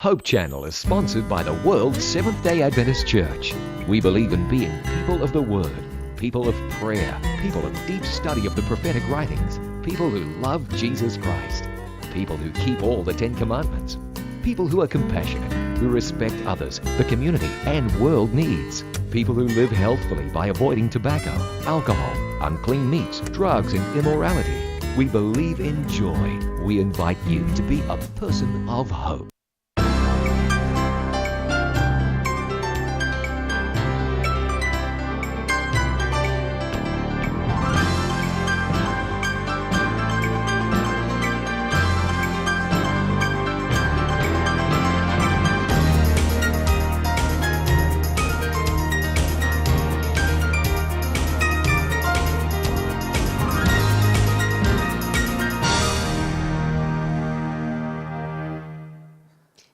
Hope Channel is sponsored by the World Seventh day Adventist Church. We believe in being people of the Word, people of prayer, people of deep study of the prophetic writings, people who love Jesus Christ, people who keep all the Ten Commandments, people who are compassionate, who respect others, the community, and world needs, people who live healthfully by avoiding tobacco, alcohol, unclean meats, drugs, and immorality. We believe in joy. We invite you to be a person of hope.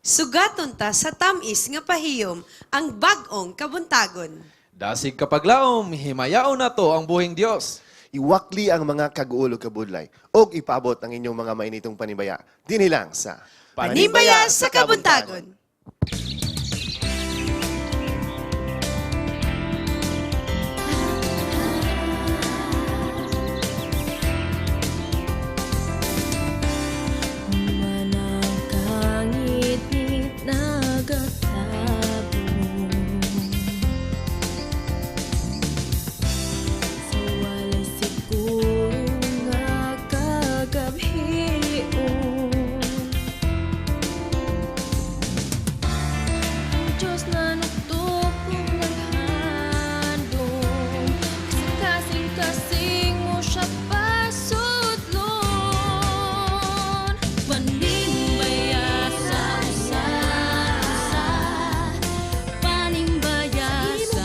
Sugaton ta sa tamis nga pahiyom ang bag-ong kabuntagon. Dasig kapaglaom, himayaon na to ang buhing Dios. Iwakli ang mga kaguol ug kabudlay ug ipaabot ang inyong mga mainitong panibaya dinhi lang sa Panimbaya sa Kabuntagon. Manangkangitngit nagatabo sa walay siguro nga kagabhion. Ang Diyos na nuktok ug naghandom, sa kasing-kasing mo siya pasudlon. Panimbaya sa usa-usa, panimbaya sa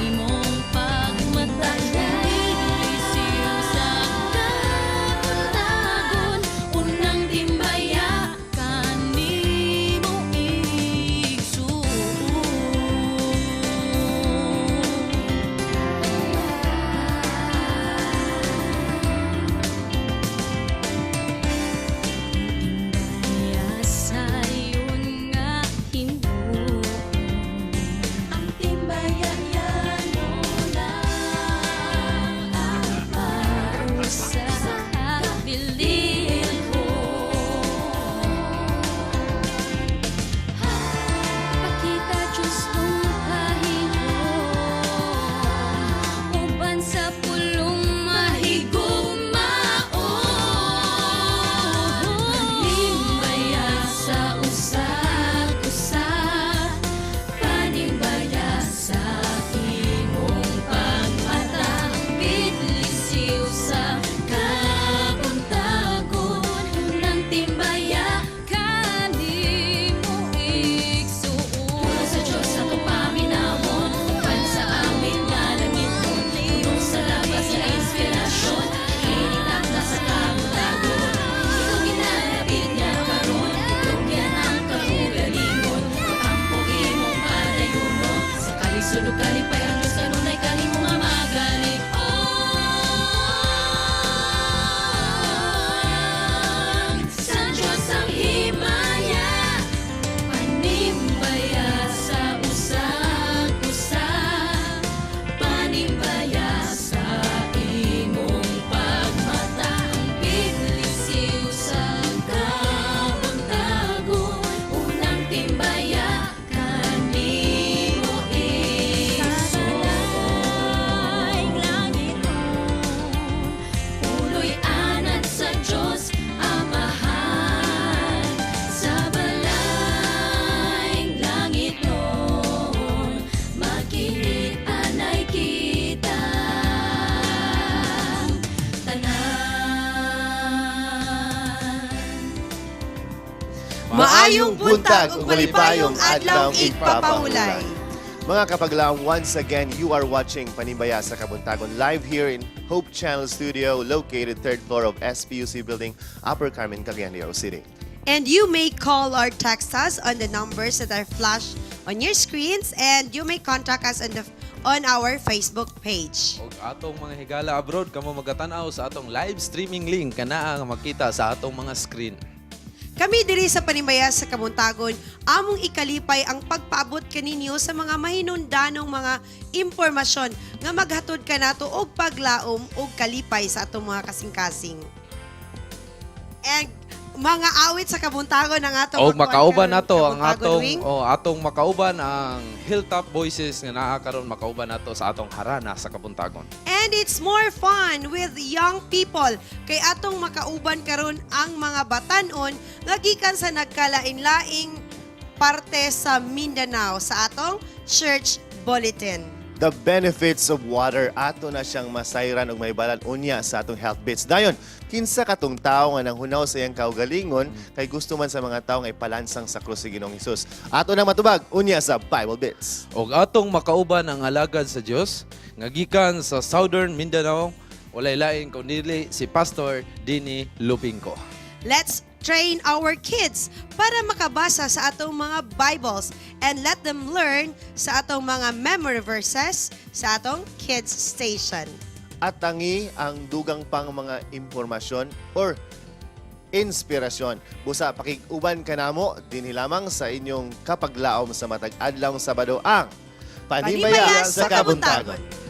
imong pagmata, Lisiw sa kabuntagon, unang timbaya kanimo igsuon. Timbaya sayon nga himuon, ang timbaya yan mo lang ang parusa sa kabilin ko. Pakita, Diyos, mong kahihon, uban sa pulong mahigumaon. Panimbaya sa usag-usa, panimbaya sa imong pagmata, Bidlisiw sa kabuntagon, unang timbaya kanimo igsuon. Sa Diyos atong paminawon, uban sa awit nga langiton, puno sa labas nga inspirasyon, kinitak na sa kabuntagon. Ikaw ginalapit nga karon, itugyan ang kaugalingon, Makampo imong padayuno, sa kalisod ug kalipay ang Diyos kanunay kanimo nga magalig-on. Sa Diyos ang himaya, panimbaya sa usag-usa, panimbaya sa imong pagmata, Bidlisiw sa kabuntagon, unang timbaya kanimo igsuon. Puloy anad sa Diyos Amahan, sa balayng langit nun, makinit-anay kita tanan. Maayong buntag ug malipayong adlaw igpapahulay. Mga kapaglaom, once again, you are watching Panimbaya sa Kabuntagon live here in Hope Channel Studio, located third floor of SPUC Building, Upper Carmen, Cagayan de Oro City. And you may call or text us on the numbers that are flashed on your screens, and you may contact us on our Facebook page. Og atong mga higala abroad, kamo magatan-aw sa atong live streaming link kanaa nga makita sa atong mga screen. Kami diri sa Panimbaya sa Kabuntagon, among ikalipay ang pagpaabot kaninyo sa mga mahinundanong mga impormasyon nga maghatod kanato og paglaom og kalipay sa atong mga kasing-kasing. And mga awit sa Kabuntagon ang atong Og makuha makauban karon, nato ang Kabuntagon atong Wing. oh, atong makauban ang Hilltop Voices nga naa karon makauban nato sa atong harana sa Kabuntagon. And it's more fun with young people. Kay atong makauban karon ang mga batanon nga gikan sa nagkalain-laing parte sa Mindanao sa atong church bulletin. The benefits of water, ato na siyang masayran og maibalan unya sa atong health bits. Dayon, kinsa katong tawo nga nanghunaw sa iyang kaugalingon kay gusto man sa mga tawo nga ipalansang sa krus si Ginoong Hesus. Ato nang matubag unya sa Bible Bits. Og atong makauban ang alagad sa Dios nga gikan sa Southern Mindanao, walay lain kundi si Pastor Dini Lupingco. Let's train our kids para makabasa sa atong mga Bibles and let them learn sa atong mga memory verses sa atong kids station. At tangi ang dugang pang mga impormasyon or inspirasyon. Busa pakig-uban kanamo dinhi lamang sa inyong kapaglaom sa matag adlaw Sabado ang Panimbaya sa Kabuntagon.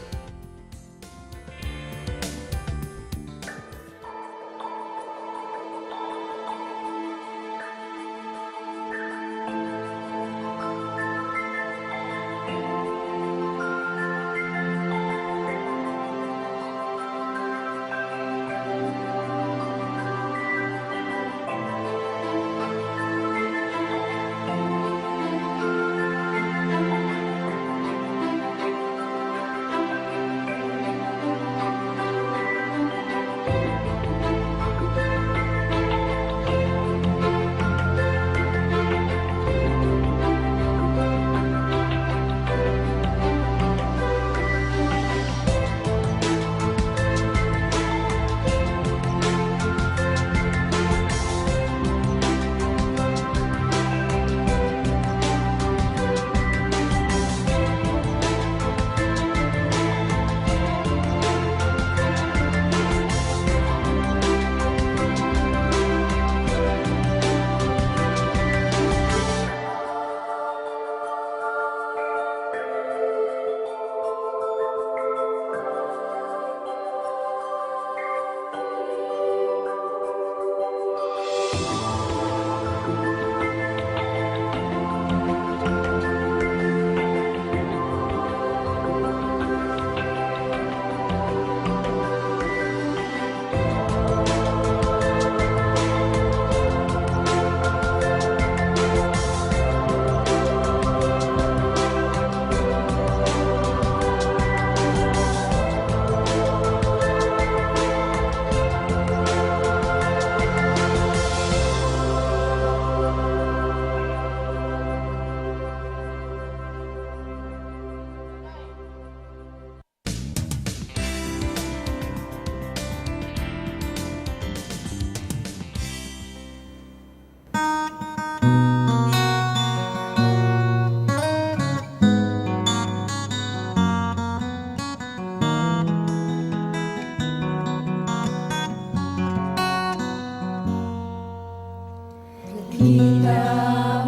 Nakita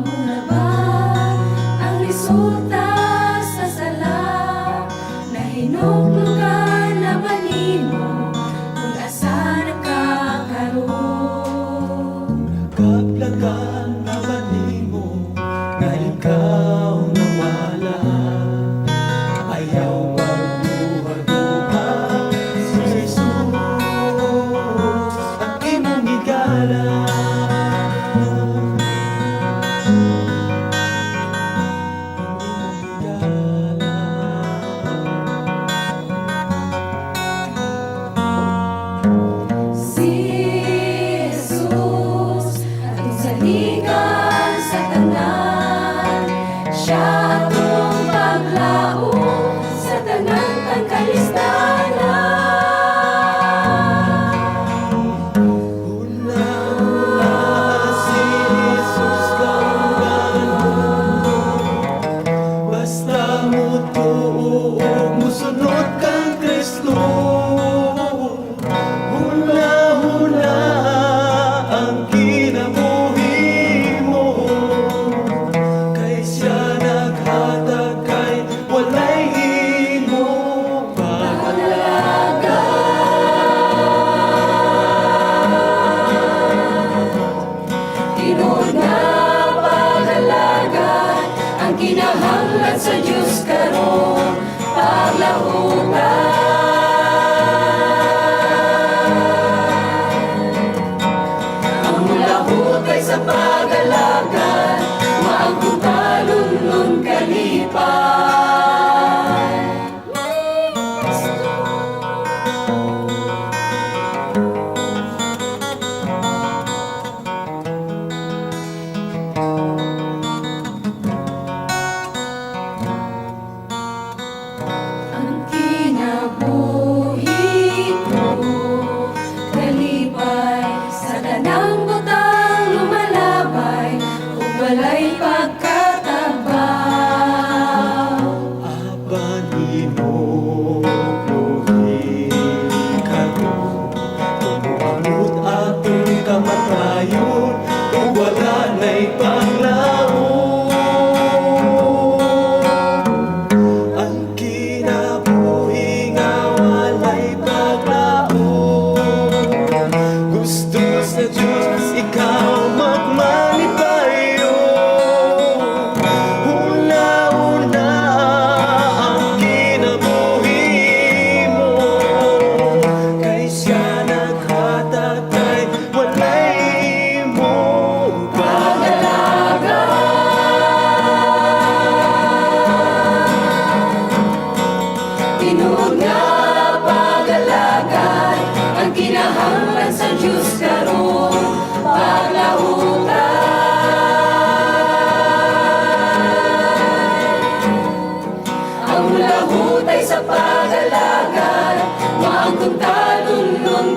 mo na ba ang resulta sa sala? Nahinuglugan na ba nimo kung asa na ka karon? Kaplakan na ba nimo nga ikaw nawala? Ayaw magduha-duha si Jesus ang imong higala.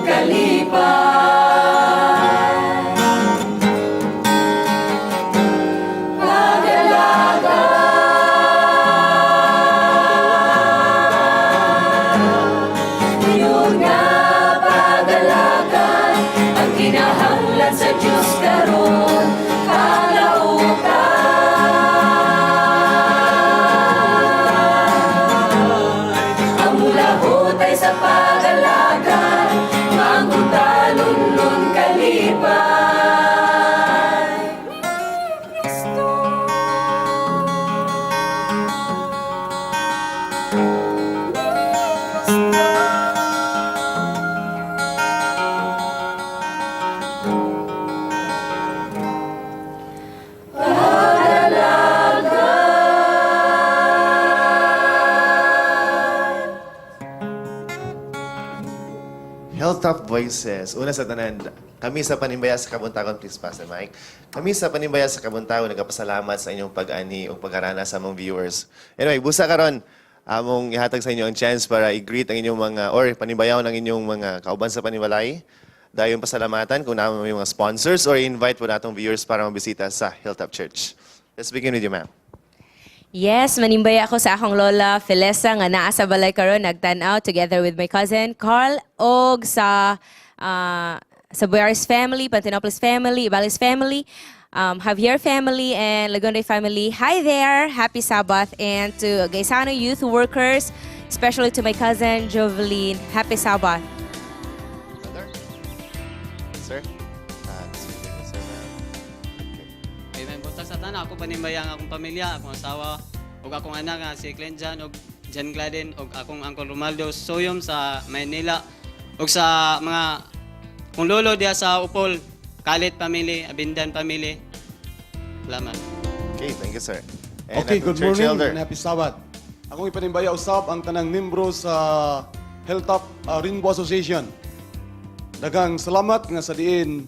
Kalipay. Pag-alagad, yun nga pag-alagad, ang kinahanglan sa Diyos karon kalautan. Ang mulahutay sa pag-alagad, mangutanon kalipay. Ni Kristo. Hilltop Voices. Una sa tanan, kami sa Panimbaya sa Kabuntagon, please pass the mic. Kami sa Panimbaya sa Kabuntagon, nagapasalamat sa inyong pag-ani o pag-arana sa among viewers. Anyway, busa karon among ihatag sa inyo ang chance para i-greet ang inyong mga, or panimbayaw ng inyong mga kauban sa panimalay. Dayon pasalamatan kung naman may mga sponsors or invite po natong viewers para mabisita sa Hilltop Church. Let's begin with you, ma'am. Yes, manimbay ako sa akong lola Felesa nga naa sa balay karon nagtan-aw together with my cousin Carl og sa Boyaris family, Pantinopolis family, Ibalis family, Javier family and Lagunday family. Hi there. Happy Sabbath and to Gaisano youth workers, especially to my cousin Jovelyn. Happy Sabbath. Brother? Sir? Ah, sir, sir, ma'am. Okay. Ay, may buntag sa tanan, ako panimbaya ang akong pamilya, akong asawa, ug akong anak nga si Clint Jan ug Jan Gladden ug akong Uncle Romaldo Soyom sa Maynila ug sa mga kung lolo diya sa Upol, Kalit family, Abindan family. Salamat. Okay, thank you, sir. And Okay, atong good church morning elder. and happy Sabbath. Akong ipanimbaya usab ang tanang membro sa Hilltop Rainbow Association. Daghang salamat nga sa diin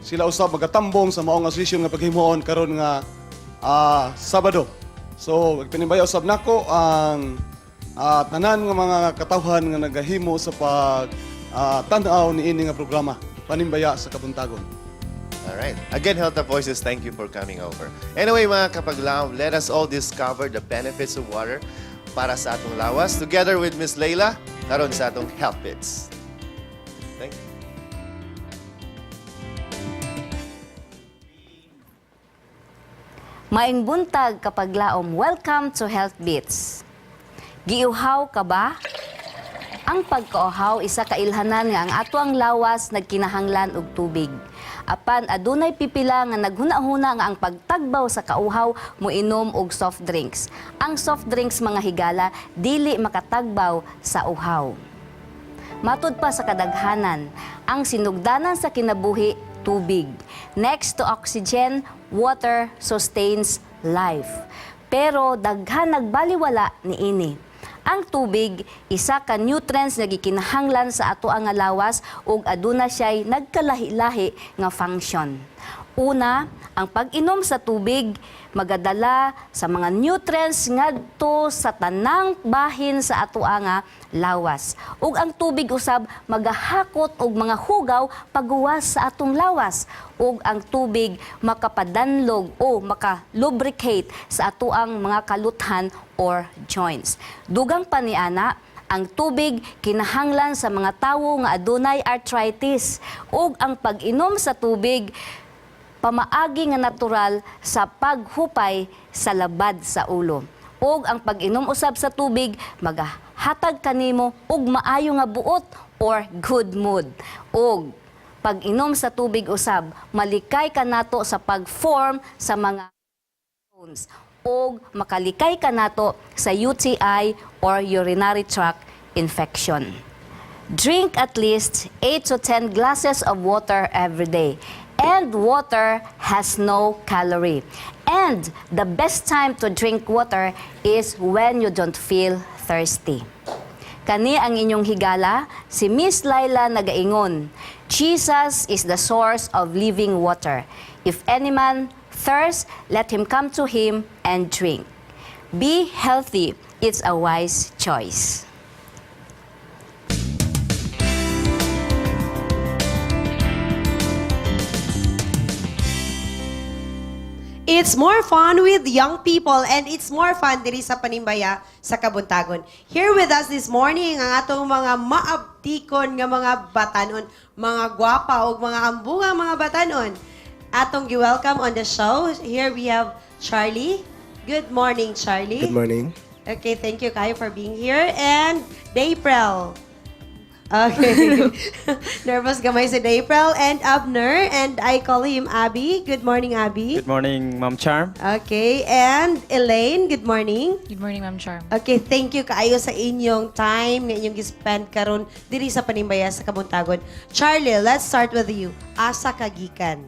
sila usab magatambong sa maong association nga paghimuon karon nga Sabado. So, ipanimbaya usab nako ang tanan nga mga katawhan nga nagahimo sa pag tan-aw niini nga programa Panimbaya sa Kabuntagon. All right. Again, Hilltop Voices, thank you for coming over. Anyway, mga kapaglaom, let us all discover the benefits of water para sa atong lawas together with Miss Leila karon sa atong Health Bits. Thank you. Maing buntag kapaglaom, welcome to Health Beats. Giuhaw ka ba? Ang pagkauhaw isa ka ilhanan nga ang atoang lawas nagkinahanglan og tubig. Apan adunay pipila nga naghuna-huna nga ang pagtagbaw sa kauhaw moinom og soft drinks. Ang soft drinks, mga higala, dili makatagbaw sa uhaw. Matud pa sa kadaghanan, ang sinugdanan sa kinabuhi, tubig. Next to oxygen, water sustains life. Pero daghan nagbaliwala niini. Ang tubig, isa ka nutrients nga gikinahanglan sa ato ang lawas ug aduna siya'y nagkalahi-lahi nga function. Una, ang pag-inom sa tubig magadala sa mga nutrients ngadto sa tanang bahin sa atoa nga lawas. Ug ang tubig usab magahakot og mga hugaw paguwas sa atong lawas. Ug ang tubig makapadanlog o maka-lubricate sa atoang mga kaluthan or joints. Dugang pa ni ana, ang tubig kinahanglan sa mga tawo nga adunay arthritis ug ang pag-inom sa tubig pamaagi nga natural sa paghupay sa labad sa ulo. Ug ang pag-inom usab sa tubig magahatag kanimo og maayo nga buot or good mood. Ug pag-inom sa tubig usab malikay kanato sa pag-form sa mga stones ug makalikay kanato sa UTI or urinary tract infection. Drink at least 8 to 10 glasses of water every day. And water has no calorie. And the best time to drink water is when you don't feel thirsty. Kani ang inyong higala, si Miss Laila nagaingon, Jesus is the source of living water. If any man thirst, let him come to him and drink. Be healthy. It's a wise choice. It's more fun with young people and it's more fun diri sa Panimbaya sa Kabuntagon. Here with us this morning ang atong mga maabtikon nga mga batanon, mga gwapa ug mga ambunga mga batanon. Atong gi-welcome on the show. Here we have Charlie. Good morning, Charlie. Good morning. Okay, thank you kaayo for being here. And Dayprel. Okay. Nervous gamay si Dayprel. And Abner. And I call him Abby. Good morning, Abby. Good morning, Ma'am Charm. Okay. And Elaine, good morning. Good morning, Ma'am Charm. Okay, thank you kaayo sa inyong time nga inyong gi-spend karon diri sa Panimbaya sa Kabuntagon. Charlie, let's start with you. Asa ka gikan?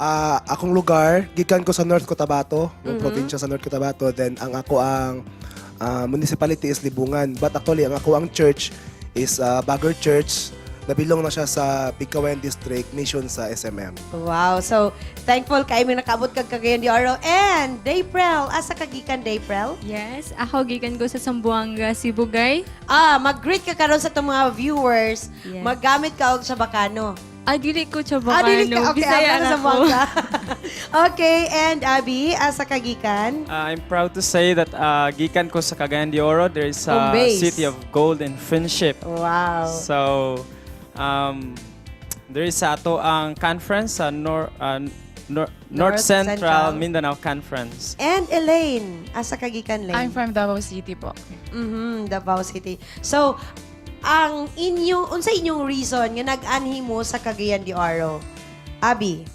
Ah, akong lugar, gikan ko sa North Cotabato, yung probinsya sa North Cotabato. Then ang ako ang municipality is Libungan. But actually, ang ako ang church is Bagger Church. Na-belong na siya sa Pigcawayan District, Mission sa SMM. Wow. So, thankful kaayo mi nakaabot kag Cagayan de Oro. And Dayprel, asa ka gikan, Dayprel? Yes, ako gikan ko sa Zamboanga, Sibugay. Ah, mag-greet ka karon sa itong mga viewers. Yes. Maggamit ka og Chabacano. Ah, dili ko Chabacano. Ah, dili ka. Okay, Bisaya ako sa na ako. Zamboanga. Okay, and Abby, asa ka gikan? I'm proud to say that gikan ko sa Cagayan de Oro. There is Home a base. City of gold and friendship. Wow. So, there is ato ang conference sa North North Central, Central. Mindanao Conference. And Elaine, asa ka gikan, Elaine? I'm from Davao City po. Davao City. So, ang inyong, unsa inyong reason nga nag-anhi mo sa Cagayan de Oro? Abby?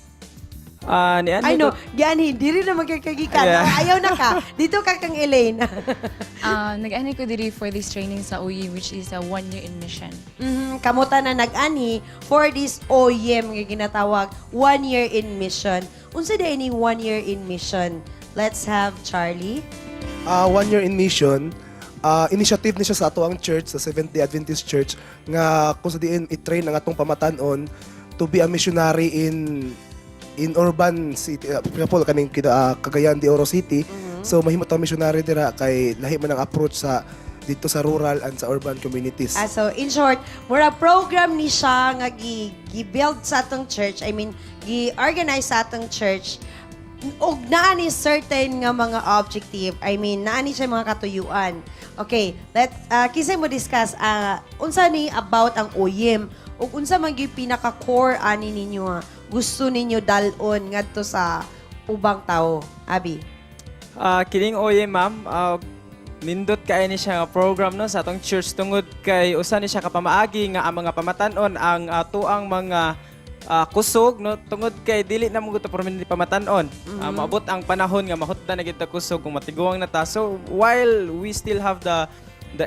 Ni ano Ay no, to- gianhi, diri na magkakagikan. Yeah. Ayaw na ka. Dito ka kang Elaine. Nag-ano ko diri for this training sa OE, which is a one-year in mission. Kamuta na nag-anhi for this OYM nga ginatawag, one year in mission. Unsa diay ni one year in mission? Let's have Charlie. One year in mission, initiative ni siya sa ato ang church, sa Seventh-day Adventist Church, nga kung sa diin i-train ang atong pamatanon to be a missionary in urban city, for example, kaning Cagayan de Oro City. So mahimo ta missionary dira kay lahi man ang approach sa dito sa rural and sa urban communities. Ah, so in short, mura program ni siya nga gi-build sa atong church. I mean, gi-organize sa atong church og naa ni certain nga mga objective. I mean, naa ni siya mga katuyuan. Okay, let kinsay mo discuss unsa ni about ang OYM ug unsa man gyud pinaka core ani ninyo nga gusto ninyo dal-on ngadto sa ubang tao? Abi. Kining OYM, ma'am, nindot kay ni siya nga program, no, sa atong church tungod kay usa ni siya ka pamaagi nga ang mga pamatan-on ang atoang mga kusog, no, tungod kay dili na mo gud ta permanente pamatan-on. Maabot ang panahon nga mahutdan na gid ta kusog kung matiguang na ta. So while we still have the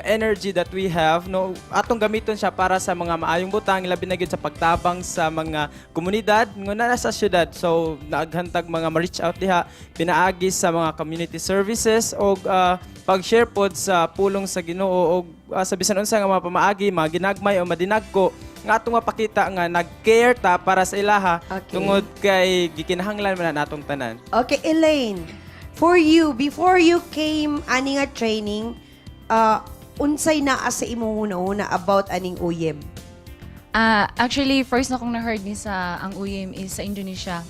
energy that we have, no, atong gamiton siya para sa mga maayong butang, labi na gyud sa pagtabang sa mga komunidad nga naa sa syudad. So naghantag mga ma-reach out diha pinaagi sa mga community services o pag-share pod sa pulong sa Ginoo o sa bisan unsa nga mga pamaagi, mga ginagmay o madinagko nga atong mapakita nga nag-care ta para sa ilaha tungod kay gikinahanglan man na natong tanan. Okay, Elaine, for you, before you came ani nga training, unsay naa sa imong una-una about aning OYM? Ah, actually, first na kong na-heard ni sa ang UYM is sa Indonesia.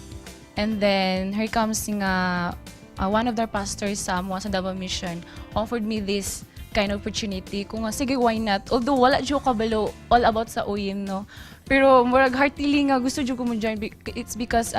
And then, here comes nga one of their pastors sa amo sa Davao Mission offered me this kind of opportunity. Kung nga, sige, why not? Although, wala jud ko kabalo all about sa UYM, no? Pero, murag heartily nga, gusto jud ko mo join. It's because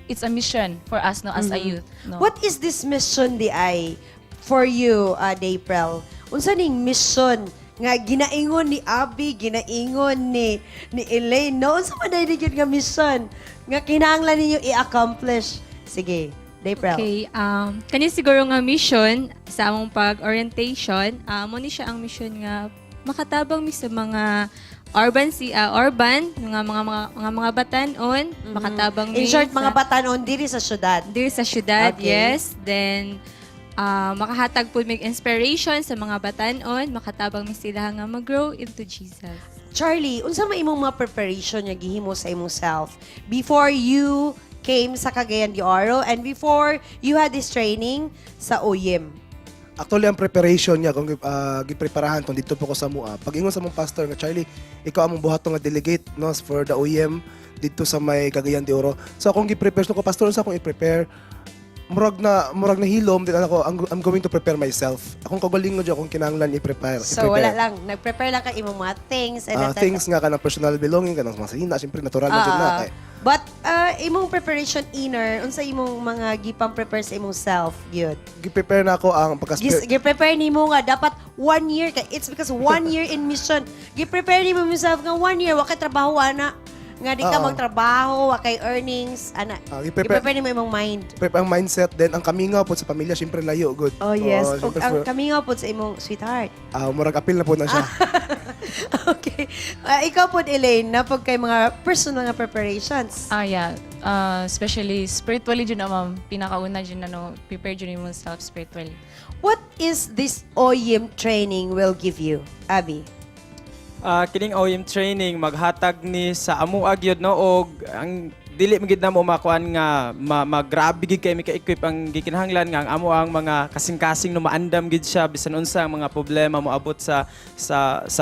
it's a mission for us, no, as a youth. No? What is this mission diay for you, Dayprel? Unsa ning mission nga ginaingon ni Abby, ginaingon ni Elaine, no? Unsa man diay gyud nga mission nga kinahanglan ninyo i-accomplish? Sige, Dayprel. Okay, kani siguro nga mission sa among pag-orientation, mo ni siya ang mission nga makatabang mi sa mga urban mga batan-on, makatabang In mi short, mga batan-on diri sa syudad. Diri sa syudad, yes. Then makahatag pud mig inspiration sa mga batan-on, makatabang mi sila nga mag-grow into Jesus. Charlie, unsa man imong mga preparation nga gihimo sa imong self before you came sa Cagayan de Oro and before you had this training sa OYM? Actually, ang preparation niya, kung gipreparahan kung dito po ko sa mua, pag ingon sa mong pastor nga, "Charlie, ikaw among buhaton nga delegate, no, for the OYM dito sa may Cagayan de Oro." So akong gi-prepare ko, "Pastor, unsa akong i-prepare?" Murag nahilom din ako, I'm going to prepare myself. Akong kaugalingon jud, akong kinahanglan i-prepare. So wala lang, nag-prepare lang ka imong mga things and that, Things nga kanang personal belonging, kanang mga sina, siyempre natural na jud na kay But imong preparation inner, unsa imong mga gipang prepare sa imong self gyud? Gi-prepare na ako ang pagka Gi-prepare nimo nga dapat one year kay it's because one year in mission. Gi-prepare nimo yourself nga one year wa kay trabaho ana. Nga di ka magtrabaho, wa kay earnings ana. Gi-prepare Gi-prepare nimo imong mind. Prepare ang mindset, then ang kamingaw po sa pamilya, siyempre layo good. Oh yes, Oo, ug siyempre ang kamingaw pod sa imong sweetheart. Murag apil na po na siya. Okay. Ikaw pod, Elaine, na pag kay mga personal nga preparations. Ah, yeah. Especially spiritually jud na, ma'am. Pinakauna jud na, no, prepare jud mo self spiritually. What is this OYM training will give you, Abby? Kining OEM training maghatag ni sa amo gyud, no, og ang dili man gid namo makuan nga magrabe gid kay mi ka-equip. Ang gikinahanglan nga ang amo ang mga kasing-kasing, no, maandam gid siya bisan unsa ang mga problema moabot sa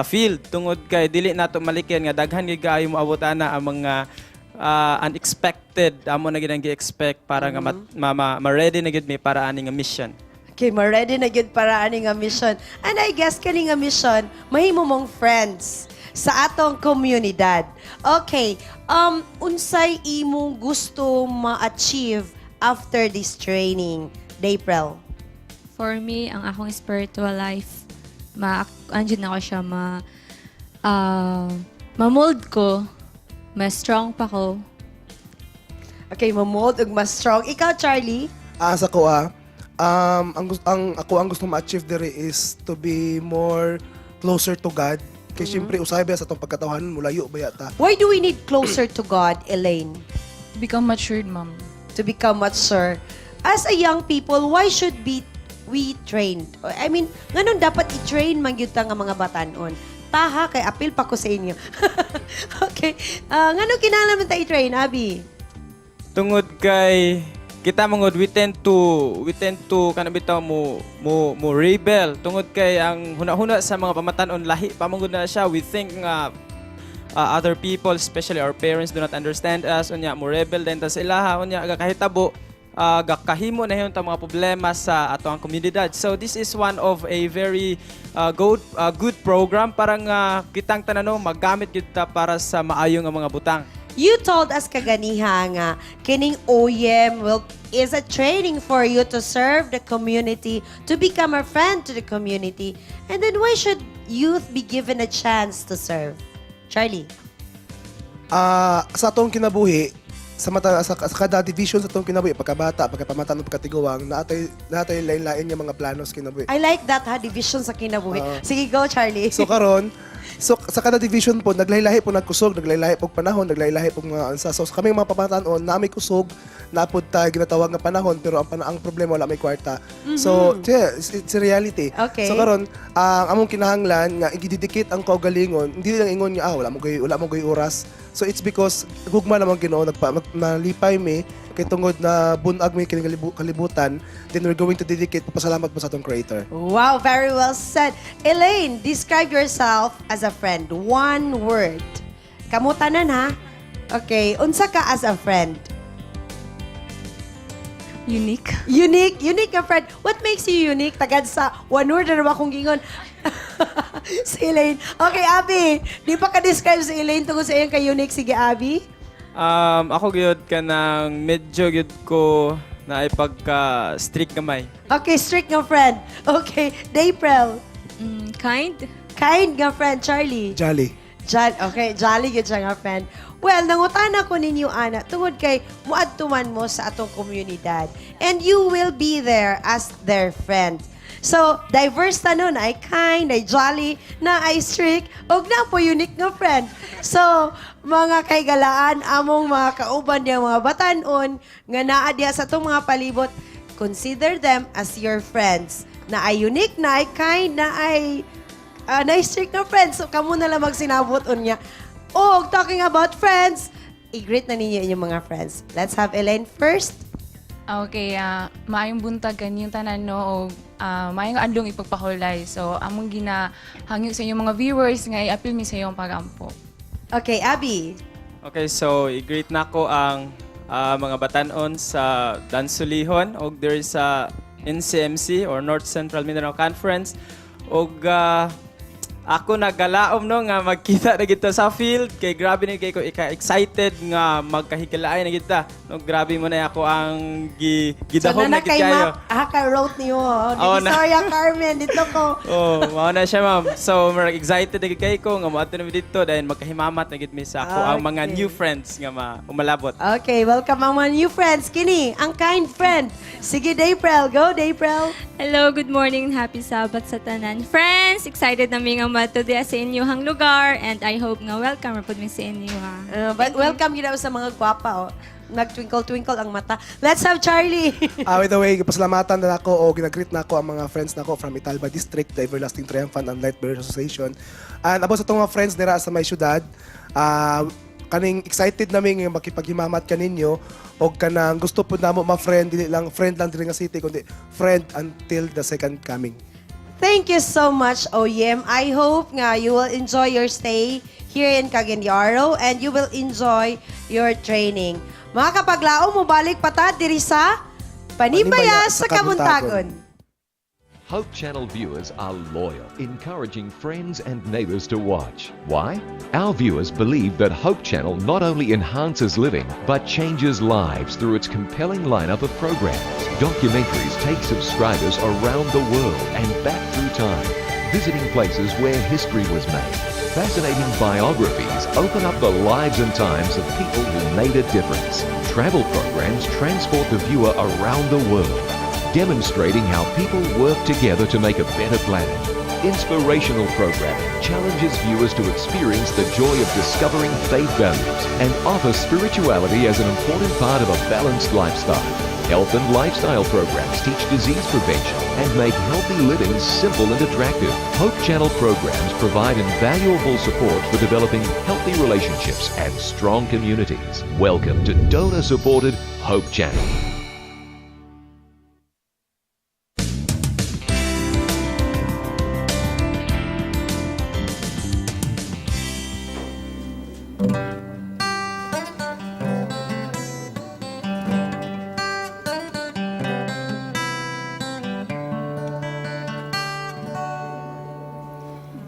field, tungod kay dili nato malikyan nga daghan gid kaayo moabot ana ang mga unexpected. Amo na gid ang gi-expect para nga ma-ready na gid mi para ani nga mission. Okay, ma-ready na gyud para ani nga mission. And I guess kani nga mission, mahimo mong friends sa atong komunidad. Okay, unsay imong gusto ma-achieve after this training, April? For me, ang akong spiritual life, ma andyan na ko siya, ma-mold ko, mas strong pa ko. Okay, ma-mold ug mas strong. Ikaw, Charlie? Sa ko ang ako ang gusto ma-achieve diri is to be more closer to God. Kay syempre usahay ba sa atong pagkatawhan, mulayo ba yata. Why do we need closer to God, Elaine? Become matured, ma'am. To become mature. As a young people, why should be we trained? I mean, nganong dapat i-train man gyud ta nga mga batanon? Taha kay apil pa ko sa inyo. Okay. Nganong kinahanglan man ta i-train, Abby? Tungod kay kita mangod we tend to kana bitaw mo rebel, tungod kay ang huna-huna sa mga pamatan-on lahi pa mangod na siya. We think nga other people, especially our parents, do not understand us. Unya mo rebel din ta sa ilaha. Unya gakahitabo, gakahimo na hiyon ta mga problema sa ato ang komunidad. So this is one of a very good program para nga kitang tanan, no, magamit gyud ta para sa maayo nga mga butang. You told us kaganiha nga kining OYM will is a training for you to serve the community, to become a friend to the community. And then why should youth be given a chance to serve? Charlie. Sa atong kinabuhi, sa mata sa kada division sa atong kinabuhi, pagkabata, pagkapamatan, pagkatiguang, naatay lain-lain nga mga plano sa kinabuhi. I like that ha, division sa kinabuhi. Sige, go, Charlie. So karon, so sa kada division po naglahi-lahi po nagkusog, naglahi-lahi po panahon, naglahi-lahi po mga ansa. So sa kaming mga pamatan-on, naa may kusog, napod ta ginatawag nga panahon, pero ang problema, wala may kwarta. So yeah, it's a reality. So karon, ang among kinahanglan nga i-dedicate ang kaugalingon, hindi lang ingon nga wala mo goy oras. So it's because gugma naman Ginoo, nalipay mi kay tungod na bunag mi kining kalibutan, then we're going to dedicate, pasalamat po sa atong creator. Wow, very well said. Elaine, describe yourself as a friend. One word. Kamutanan ha? Okay, unsa ka as a friend? Unique. Unique, unique ka friend. What makes you unique? Tagad sa one word na naman akong gingon. Si Elaine. Okay, Abby. Di pa ka-describe si Elaine tungkol sa iyang ka-unique. Sige, Abby. Ako gyud kanang medyo gyud ko na pagka strict gamay. Okay, strict nga friend. Okay, Dapril. Kind. Kind nga friend, Charlie. Jolly. Okay, jolly gyud siya nga friend. Well, nangutana ko ninyo ana tungod kay muadtuman mo sa atong komunidad. And you will be there as their friend. So, diverse ta nun, ay kind, ay jolly, na ay strict, og na po unique nga friend. So, mga kaigalaan, among mga kauban niya, mga batanon, nga naa diha sa atong mga palibot, consider them as your friends. Na ay unique, na ay kind, na ay nice strict na friends. So, kamo na lang magsinabot unya. Og, talking about friends, i-greet na ninyo inyong mga friends. Let's have Elaine first. Okay, maayong buntag kaninyong tanan, no, og maayong adlong ipagpahulay. So among ginahangyo sa inyong mga viewers nga i-apil mi sa iyong pagampo. Okay, Abby. Okay, so i-greet na ko ang mga batanon sa Dansolihon og diri sa NCMC or North Central Mindanao Conference og ako nagalaom no nga magkita na kita sa field kay grabe ni kay ko ika-excited nga magkahigalaay na kita no. Grabe mo na ako ang gi So, gidahom na na gid kay kayo. map, ah, kay wrote niyo. Oh. Oo, na. Sorry, Carmen, dito ko. Oh, mao na siya, ma'am. So, murag excited na gid kay ko nga moadto na mi didto dahil magkahimamat na gid mi sa ako ang mga new friends nga ma umalabot. Okay, welcome ang mga new friends. Kini, ang kind friend. Sige, Dayprel. Go, Dayprel. Hello, good morning and happy Sabbath sa tanan. Friends, excited na mi nga moadto diha sa inyong lugar and I hope nga welcome ra pud mi sa inyo ha. But welcome yun daw sa mga gwapa. Oh. Nag-twinkle-twinkle ang mata. Let's have Charlie. Ah, by the way, pasalamatan na ako o ginagreet na ako ang mga friends nako from Italba District, the Everlasting Triumphant and Light Bearers Association. And about sa itong mga friends nira sa may syudad, kaning excited nami nga makipaghimamat kaninyo og kanang gusto pud namo ma-friend dili lang friend lang diri nga city kundi friend until the second coming. Thank you so much, Oyem. I hope nga you will enjoy your stay here in Cagayan de Oro and you will enjoy your training. Mga kapaglaom, mubalik pa ta diri sa Panimbaya sa Kabuntagon. Hope Channel viewers are loyal, encouraging friends and neighbors to watch. Why? Our viewers believe that Hope Channel not only enhances living, but changes lives through its compelling lineup of programs. Documentaries take subscribers around the world and back through time, visiting places where history was made. Fascinating biographies open up the lives and times of people who made a difference. Travel programs transport the viewer around the world, demonstrating how people work together to make a better planet. Inspirational programming challenges viewers to experience the joy of discovering faith values and offer spirituality as an important part of a balanced lifestyle. Health and lifestyle programs teach disease prevention and make healthy living simple and attractive. Hope Channel programs provide invaluable support for developing healthy relationships and strong communities. Welcome to donor supported Hope Channel.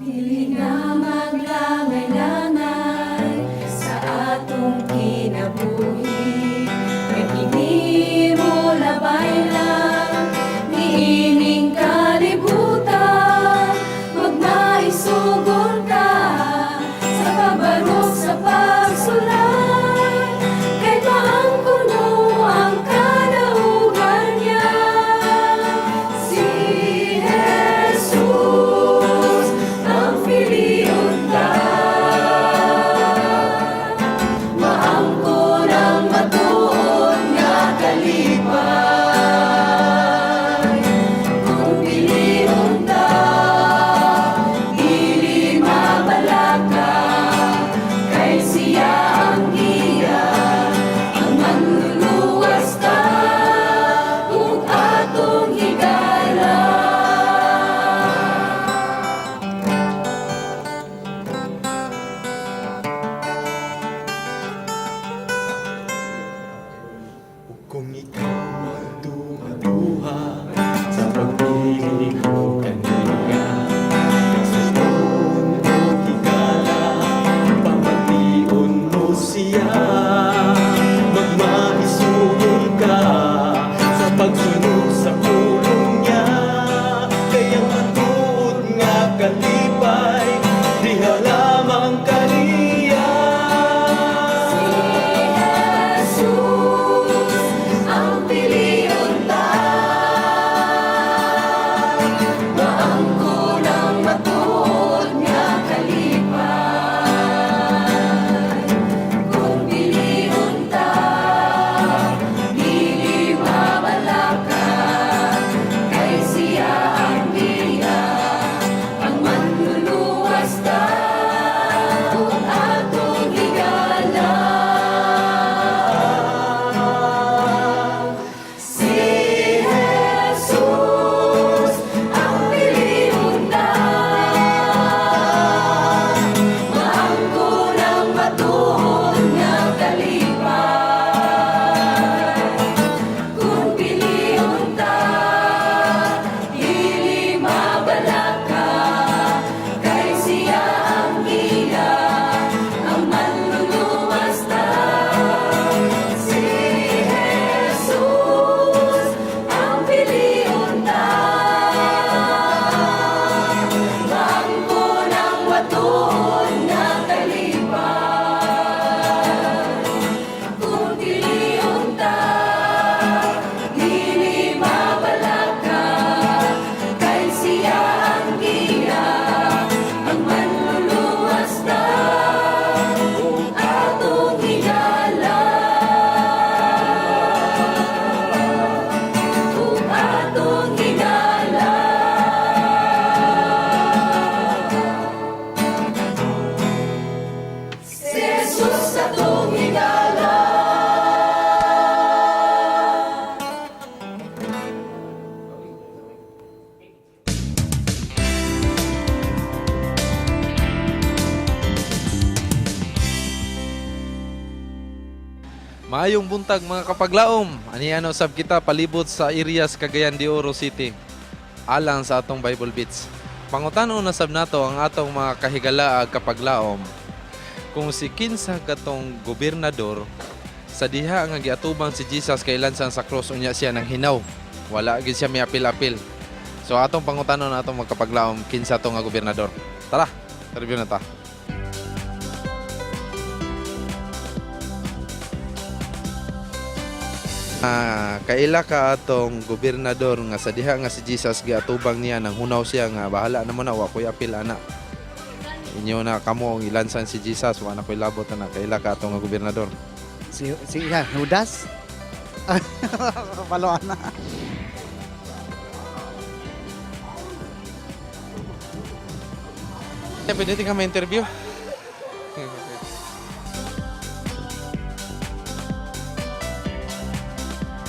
Dili na maglangay-langay sa atong kinabuhi. Kay kini mo labay lang niining kalibutan. Magmaisugon ka sa pabarok sa pagsulay. Kay maangkuno ang kadaugan niya. Si Jesus ang piliun ta. Maangkon ang matuod nga kalipay. Kung piliun ta, dili mabalaka. Kay siya ang giya, ang manluluwas ta, ug atong higala. Kung ikaw magduha-duha sa pagpili ko kaniya, Nagsuon o higala, pamation mo siya. Magmaisugon ka sa pagsunod sa pulong niya. Kaya matuod nga kalipay, diha lamang kaniya. Si Jesus ang piliun ta. Maangkon ang matuod nga kalipay. Kung Maayong buntag mga kapaglaom. Aniano sab kita palibot sa areas Cagayan de Oro City alang sa atong Bible Beats. Pangutanon na sab nato ang atong mga kahigala ag kapaglaom kung si kinsa katong gobernador sa diha nga giatubang si Jesus kay lansang sa cross unya siya nang hinaw. Wala gid siya miapil-apil. So atong pangutanon atong mga kapaglaom kinsa to nga gobernador. Tara, review na ta. Ah, kaila ka atong gobernador nga sa diha nga si Jesus giatubang niya nang hunaw siya nga bahala na mo na wa koy apil ana. Inyo na kamo ang ilansan si Jesus wa na koy labot ana kaila ka atong nga gobernador. Si si ya, Judas. Balo na. Eh, pwede ka ma-interview?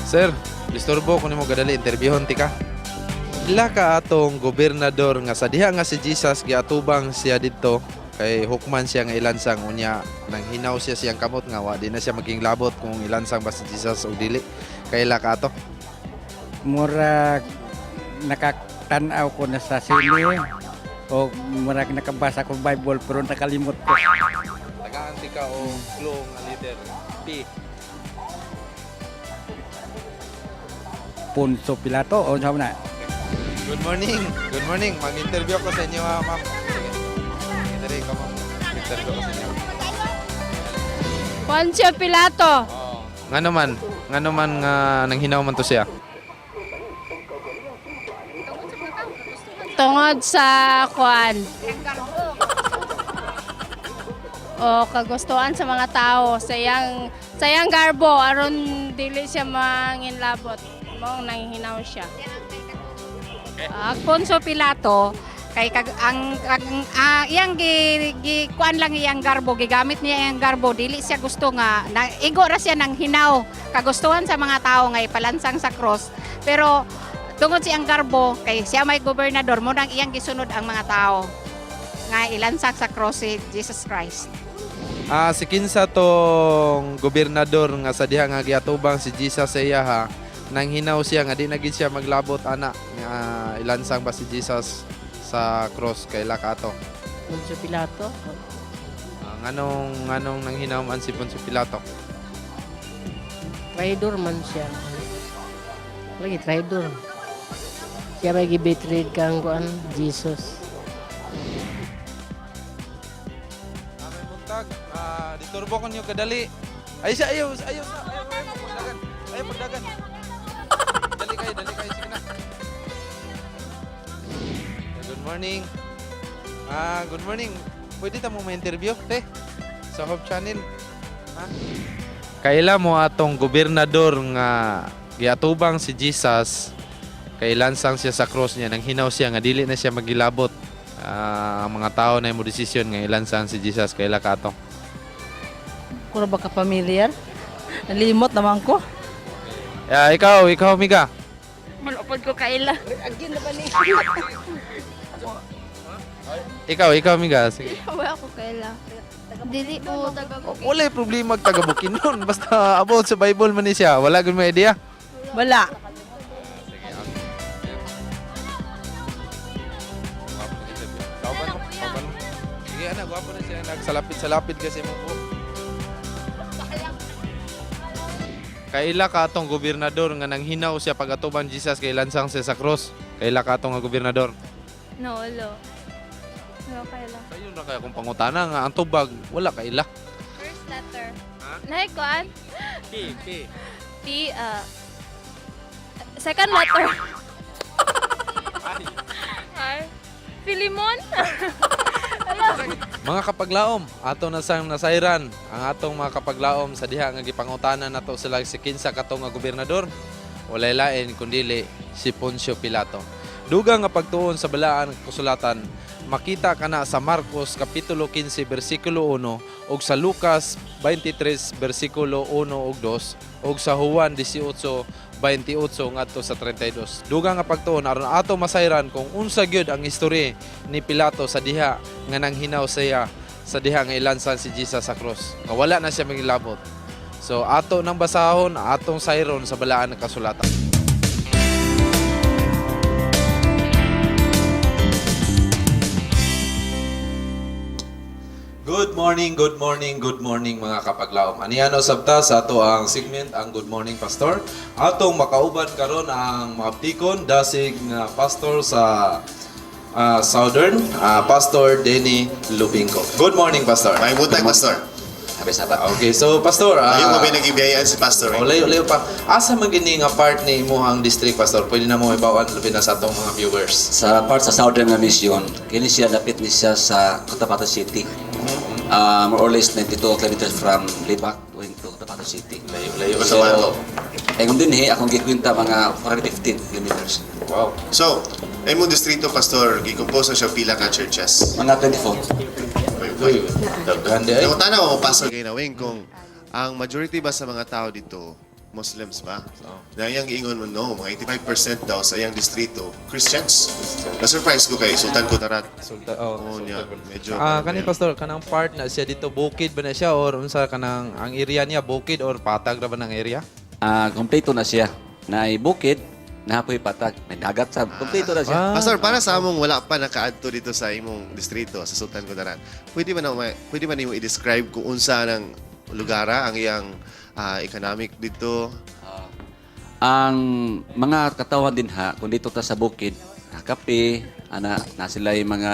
Sir, disturbo ko nimo gadali interviewon ti ka. Ila ka atong gobernador nga sa diha nga si Jesus giatubang siya didto kay hukman siya nga ilansang unya nang hinaw siya siyang kamot nga wa di na siya maging labot kung ilansang ba si Jesus o dili. Kaila ka ato? Murag nakatanaw ko na sa sine o murag nakabasa ko Bible pero nakalimot ko. Tagaan ti ka o clue nga leader P. Ponso Pilato o sa na. Good morning. Good morning. Mag-interview ako sa inyo, ha, ma'am. Sige. Sige, dali ka, ma'am. Interview ako sa inyo. Poncio Pilato. Nga naman nga nanghinaw man to siya. Tungod sa kuan. O kagustuhan sa mga tao sa iyang garbo aron dili siya manginlabot. Mao nanghinaw siya. Poncio Pilato kay kag, ang iyang gi, gi kuan lang iyang garbo, gigamit niya iyang garbo, dili siya gusto nga na, igo ra siya ng hinaw kagustuhan sa mga tao nga ipalansang sa cross, pero tungod siyang garbo kay siya may gobernador mo nang iyang gisunod ang mga tao nga ilansang sa cross si Jesus Christ. Ah, si kinsa tong gobernador nga sa diha nga giatubang si Jesus sa iya ha. Nanghinaw siya nga di na gid siya maglabot ana nga ilansang ba si Jesus sa cross kay lakato. Poncio Pilato. Ah, nganong nganong nanghinaw man si Poncio Pilato? Traidor man siya. Lagi traidor. Siya may gibetrayed kang kuan Jesus. Buntag, ah, diturbo ko niyo kadali. Ay siya, ayaw, ayaw sa, ayaw, ayaw, pagdagan. Ayaw, pagdagan. Dali kayo, sige na. Good morning. Ah, good morning. Pwede ta mo ma-interview, te? Sa Hope Channel. Ha? Kaila mo atong gobernador nga giatubang si Jesus kay lansang siya sa cross niya nang hinaw siya nga dili na siya magilabot. Ah, ang mga tao na mo desisyon nga ilansang si Jesus kaila ka ato. Kuro ba ka familiar? Nalimot naman ko. Ah, ikaw, ikaw Miga. Malupod ko kaila. Ikaw, ikaw Miga. Sige. Wala ko kaila. Dili ko taga Wala problema ag taga Bukidnon basta about sa Bible man ni siya. Wala gud may idea. Wala. Sige ana, gwapo na siya nagsalapit-salapit kasi mo po. Kaila ka atong gobernador nga nanghinaw siya pag-atubang Jesus kay lansang siya sa cross. Kaila ka atong nga gobernador. No, lo. No kaila. Ayun ra kaya kung pangutana nga ang tubag wala kaila. First letter. Nay kuan? P P. P second letter. Ay. Filimon? Mga kapaglaom, ato na sang nasayran ang atong mga kapaglaom sa diha nga gipangutana nato sila si kinsa kato nga gobernador. Walay lain kundili si Poncio Pilato. Dugang nga pagtuon sa balaan nga kasulatan, makita kana sa Marcos kapitulo 15 bersikulo 1 ug sa Lucas 23 bersikulo 1 ug 2 ug sa Juan 18:28 ngadto sa 32. Dugang nga pagtuon aron ato masayran kung unsa gyud ang istorya ni Pilato sa diha nga nanghinaw siya sa diha nga ilansan si Jesus sa cross. Nga wala na siya magilabot. So ato nang basahon, atong sayron sa balaan ng kasulatan. Good morning, good morning, good morning, mga kapaglaom. Aniano sabta sa ato ang segment ang Good Morning Pastor. Atong makauban karon ang mga abtikon dasig nga pastor sa Southern, Pastor Denny Lubingco. Good morning, Pastor. May butag, Pastor. Happy Sabbath. Okay, so Pastor, Ayaw mo ba nagibiyayaan si Pastor? Oh, layo layo pa. Asa man gini nga part ni imuhang district, Pastor? Pwede na mo ibawan labi na sa atong mga viewers. Sa part sa Southern nga Mission, kini siya dapit ni siya sa Cotabato City. More or less 92 kilometers from Libak going to Cotabato City. Layo layo. So, eh kung dinhi akong gikwenta mga 415 kilometers. Wow. So, imong distrito, Pastor, gi-compose na siya pila ka churches? Mga 24. Uy, daghan di ay. Nangutana ko, Pastor Gainawing, kung ang majority ba sa mga tao dito, Muslims ba? Na iyang giingon mo, no, mga 85% daw sa iyang distrito, Christians. Na-surprise ko kay Sultan Kudarat. Sultan, oh, Oo, niya, medyo. Kani Pastor, kanang part na siya dito bukid ba na siya or unsa kanang ang area niya, bukid or patag ra ba ng area? Kompleto na siya. Naay bukid, nahapoy patag, may dagat sa kompleto na siya. Pastor, para sa among wala pa nakaadto dito sa imong distrito sa Sultan Kudarat, pwede ba nimo i-describe kung unsa ng lugara ang iyang economic dito? Ang mga katawan din ha, kung dito ta sa bukid, kape, ana, na sila yung mga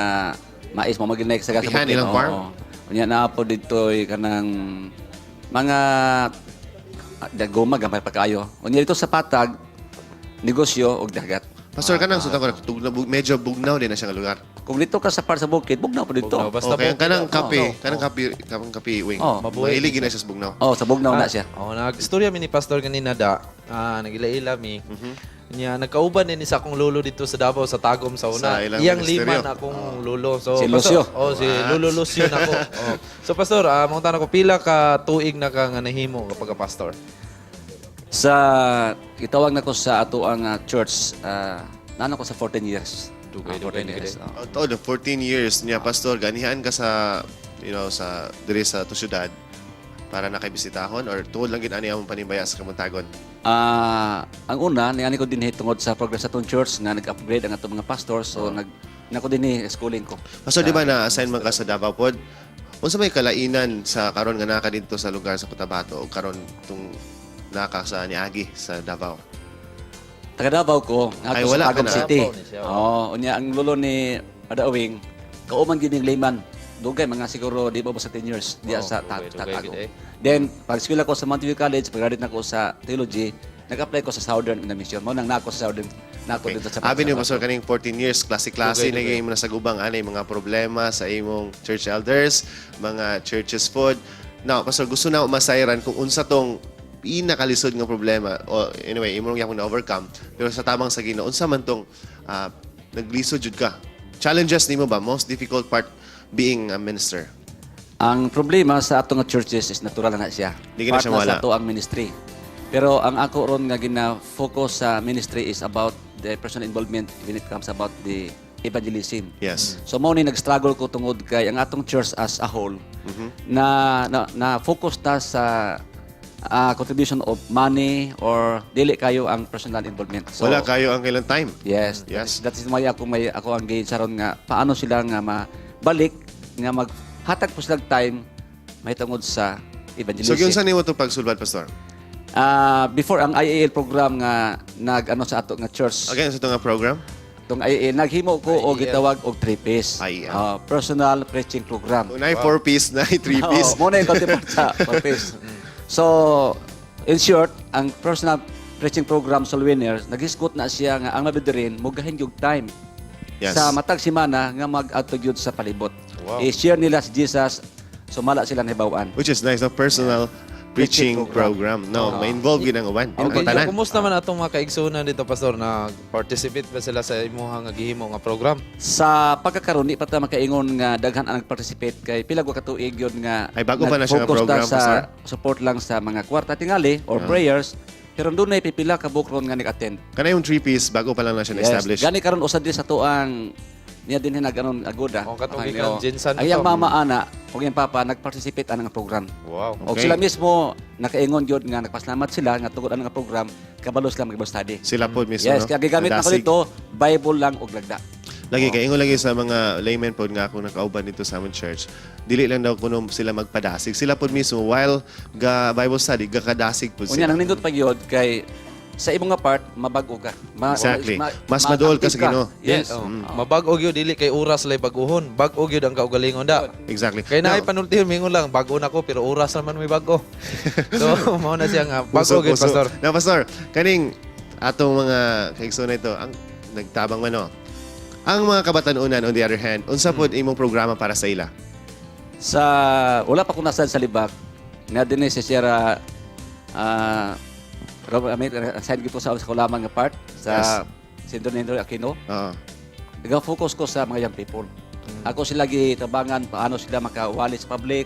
mais, mo maginay sa Kapihan, bukid. ilang farm? Oo. Unya na po dito kanang mga dagoma gamay pa kaayo. Unya dito sa patag, negosyo og dagat. Pastor, kanang Sultan Kudarat, medyo bugnaw din na siya nga lugar. Kung dito ka sa part sa bukid, bugnaw po dito. Bugnaw, basta Okay, ang bukid. kanang kape, Oo. kanang kape, kanang kape wing. Oo. Mabuhay. Mahilig gina siya sa bugnaw. Oh, sa bugnaw na siya. Oh, nagstorya mi ni Pastor kanina da. Nagila-ila mi. Niya nagkauban din sa akong lolo dito sa Davao sa Tagum sa una. Sa ilang Iyang ministeryo. lima na akong lolo. So Si Pastor, Lucio. oh, si What? Lolo Lucio na ako. Oh. So Pastor, mangutan ako pila ka tuig na ka nga nahimo kapag ka pastor? Sa itawag na ko sa ato ang church, nano ko sa 14 years. Dugay, 14 dugay, years. dugay. Oh. Oh, todo 14 years niya, Pastor, ganihan ka sa sa diri sa to syudad para nakabisitahon or tuod lang gid ani among panimbaya sa Kamuntagon? Ang una, niani ko dinhi tungod sa progress sa atong church nga nag-upgrade ang atong mga pastor. So nako dinhi schooling ko. Pastor, di ba na-assign man ka sa Davao pod? Unsa may kalainan sa karon nga naka didto sa lugar sa Cotabato o karon tung naka sa niagi sa Davao? Taga Davao ko, Ay, ngadto wala sa ka Tagum na. City. Davao ni siya, Oh, unya ang lolo ni Adawing, kauman gid ning layman. Dugay mga siguro di ba sa 10 years diya Oh, sa dugay, dugay Tagum. gid eh. Then pag eskwela ko sa Mountain View College, pag-graduate na ko sa theology, nag-apply ko sa Southern na mission. Mao nang nako sa Southern, nako dito sa Abi niyo, Pastor, kaning 14 years, klase-klase Dugay, na dugay. mo na sa gubang anay mga problema sa imong church elders, mga churches food. Now, Pastor, gusto na masayran kung unsa tong pinakalisod nga problema o anyway, imong gyapon na overcome pero sa tamang sa Ginoo, unsa man tong naglisod jud ka? Challenges nimo ba, most difficult part being a minister? Ang problema sa atong nga churches is natural na siya. Di ka na Part siya na sa mawala. ato ang ministry. Pero ang ako ron nga gina-focus sa ministry is about the personal involvement when it comes about the evangelism. So mao ni nag-struggle ko tungod kay ang atong church as a whole na, na na focus ta sa contribution of money or dili kayo ang personal involvement. So, Wala kayo ang kailang time. Yes. That is why ako may ako ang gain sa ron nga paano sila nga mabalik nga maghatag po sila time mahitungod sa evangelism. So giunsa nimo itong pagsulbad, Pastor? Before ang IAL program nga nag ano sa ato nga church. Again, sa nga program? Tong IAL naghimo ko og IAL. gitawag og 3 piece. IAL. Personal preaching program. Kung naay 4 piece, naay 3 piece. Oo, mo na yung counterpart sa 4 piece. So, in short, ang personal preaching program sa Winners, naghisgot na siya nga ang mabidirin, mugahin yung time sa matag simana nga mag-adto gyud sa palibot. I-share nila si Jesus, sumala sila hibaw-an. Which is nice, no? Personal preaching Preaching program. No, ma-involve yun ang uban. Ang Okay, tanan. kumusta man atong mga kaigsunan dito, Pastor, na participate ba sila sa imuhang nga gihimo nga program? Sa pagkakaroon, di pa ta makaingon nga daghan ang nag-participate kay pila ka tuig yun nga Ay, bago pa na siya nga nag-focus ta program, sa Pastor? support lang sa mga kwarta tingali or prayers, pero doon ay pipila ka bukron nga nag-attend. Kana yung 3 piece, bago pa lang na siya na-establish. Gani karon usa din sa tuang Niya din nag-anon agoda. Oh, katong gikan GenSan Ang iyang to. mama ana ug iyang papa nagparticipate anang program. Wow. Og sila mismo nakaingon gyud nga nagpasalamat sila nga tungod anang program kabalo sila mag study. Sila po mismo, Yes, no? kaya gigamit nako Nadasig. dito Bible lang og lagda. Lagi kay ingon lagi sa mga laymen pod nga ako nakauban dito sa among church. Dili lang daw kuno sila magpadasig. Sila pod mismo while ga Bible study gakadasig pod Unya sila. nang nindot pa gyud kay sa imong nga part mabag-o ka. Exactly. Mas maduol ka sa ma-active Ginoo. Yes. Oh. Mabag-o gyud dili kay oras lay bag-ohon. Bag-o gyud ang kaugalingon da. Exactly. Kay naay panultihon mingon lang bag-o na ko pero oras naman may bag-o. So mao na siya nga bag-o gyud, Puso, puso. pastor. Now, pastor, kaning atong mga kaigsoon na ito, ang nagtabang man no. Ang mga kabatanunan on the other hand, unsa pod imong programa para sa ila? Sa wala pa ko nasad sa Libak, nga dinhi si Sierra Robert I mean, aside ko sa Kulaman nga part sa Sindor Nindor Aquino. Oo. Nag-focus ko sa mga young people. Ako sila gitabangan paano sila makawali sa public,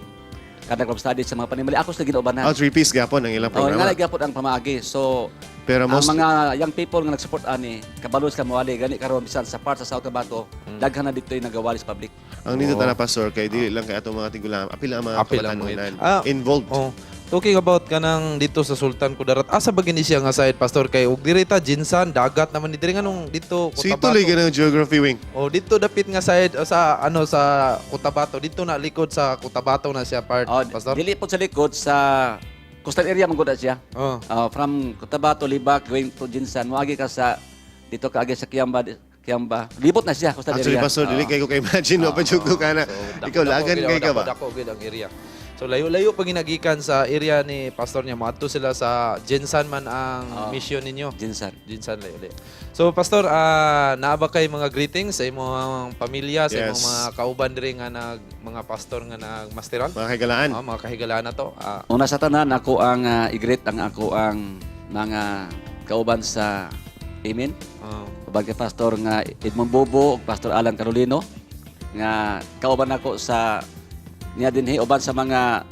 kada club study sa mga panimali. Ako sila ginaubanan. Oh, three-piece gapon ang ilang Oh, programa. nga gyapon ang pamaagi. So, Pero ang mga young people nga nag-support ani, kabalo sila moali gani karon bisan sa part sa South Cotabato, daghan na dito yung nagawali sa public. Ang nindot na pastor kay dili lang kay atong mga tigulang, apil ang mga Apil ang mga kabatanunan Ah, involved. Oh. Talking about kanang dito sa Sultan Kudarat, asa ba gini siya nga side pastor kay og diri ta GenSan dagat naman ni diri nganong dito So ituloy ganang geography wing. Oh, dito dapit nga side o sa ano sa Cotabato, dito na likod sa Cotabato na siya part, Oh, pastor. Dili po sa likod sa coastal area man gud na siya. Oh. From Cotabato, Libak, going to GenSan, moagi ka sa dito ka agi sa Kiamba, Kiamba. Libot na siya coastal Actually, area. pastor, dili kay ko kay imagine no pa jud ko kana. Ikaw lagan kay ka ba? Dako gyud ang area. So layo-layo pag ginagikan sa area ni pastor niya moadto sila sa GenSan man ang mission ninyo. GenSan. GenSan layo-layo. So pastor, naa ba kay mga greetings sa imong pamilya, sa imong Yes. mga kauban diri nga nag mga pastor nga nagmasteral? Mga kahigalaan. Oh, mga kahigalaan na to. Una sa tanan ako ang i-greet ang ako ang mga kauban sa Amen. Oh. Uban kay Pastor nga Edmond Bobo ug Pastor Alan Carolino nga kauban ako sa niya dinhi uban sa mga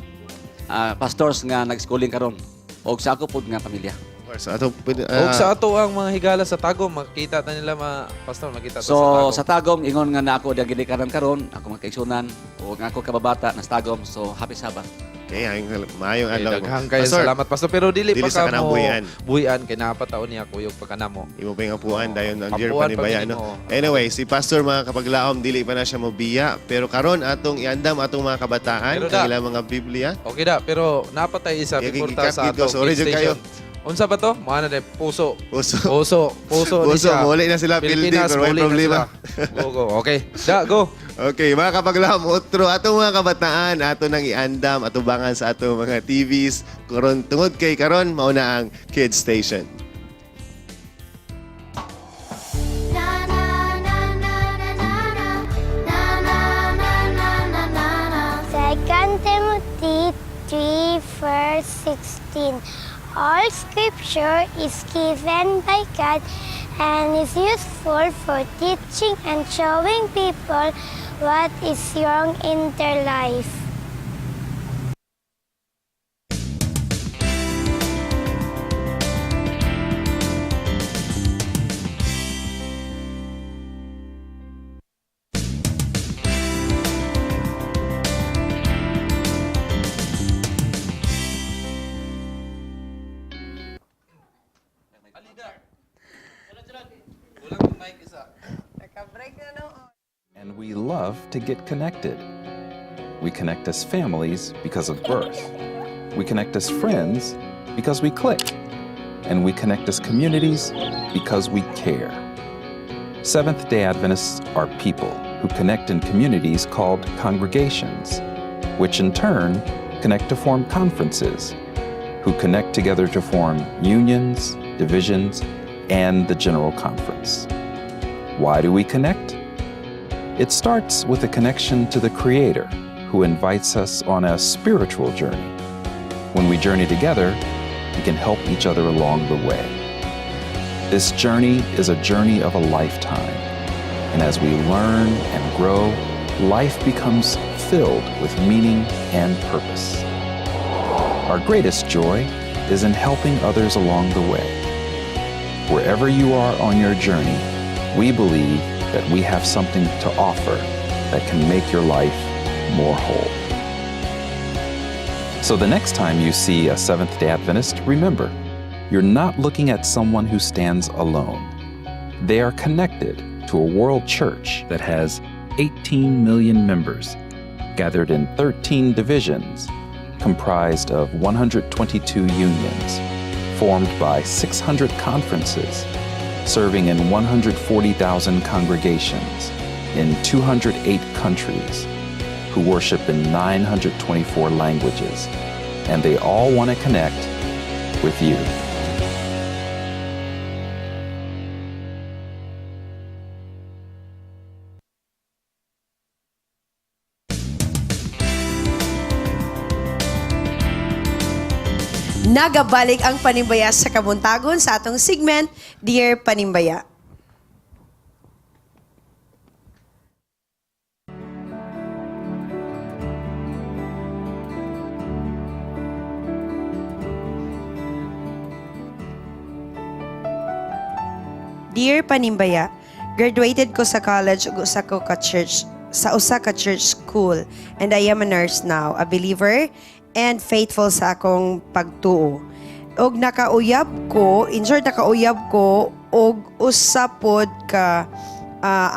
pastors nga nag-schooling karon og sa ako pud nga pamilya. Of course, ato pwede, Og sa ato ang mga higala sa Tagum, makita ta nila ma pastor, makita ta So sa Tagum. sa Tagum ingon nga na ako diya ginikanan karon, ako mga kaigsunan ug ang ako kababata na sa Tagum. So happy Sabbath. Okay, ayong maayong Okay, adlaw. daghang kayo Pastor, salamat pastor pero dili, dili pa sa ka kanang mo buhian. buhian kay napataon niya kuyog pa kanamo. Imo pa yung apuan dayon ang dear Apuan pa panibaya gini no. mo. Anyway, si Pastor mga kapaglaom dili pa na siya mobiya pero karon atong iandam atong mga kabataan Pero ang da- ilang mga Biblia. Okay da, pero napatay isa Yeah, before ta gigikat sa gid ko. ato Sorry, gift jud kayo. station. Unsa ba to? Mga na de, puso. Puso. Puso. Puso ni Puso, siya. muli na sila, pildi, Pilipinas, pero may muli na problema. sila. Go, go. Okay. Da, go. Okay, mga kapaglaom, otro atong mga kabataan ato nang iandam atubangan sa atong mga TVs karon tungod kay karon mao na ang Kids Station. Na na na na na na na na na na na na na na. Second Timothy 3 verse 16. All scripture is given by God and is useful for teaching and showing people what is wrong in their life. And we love to get connected. We connect as families because of birth. We connect as friends because we click. And we connect as communities because we care. Seventh day Adventists are people who connect in communities called congregations, which in turn connect to form conferences, who connect together to form unions, divisions, and the General Conference. Why do we connect? It starts with a connection to the Creator, who invites us on a spiritual journey. When we journey together, we can help each other along the way. This journey is a journey of a lifetime, and as we learn and grow, life becomes filled with meaning and purpose. Our greatest joy is in helping others along the way. Wherever you are on your journey, we believe that we have something to offer that can make your life more whole. So the next time you see a Seventh day Adventist, remember, you're not looking at someone who stands alone. They are connected to a world church that has 18 million members, gathered in 13 divisions, comprised of 122 unions, formed by 600 conferences, serving in 140,000 congregations in 208 countries, who worship in 924 languages, and they all want to connect with you. Nagabalik ang Panimbaya sa Kabuntagon sa atong segment, Dear Panimbaya. Dear Panimbaya, graduated ko sa college ug usa ko ka church sa usa ka church school and I am a nurse now, a believer and faithful sa akong pagtuo. Og nakauyab ko, in short nakauyab ko og usa pod ka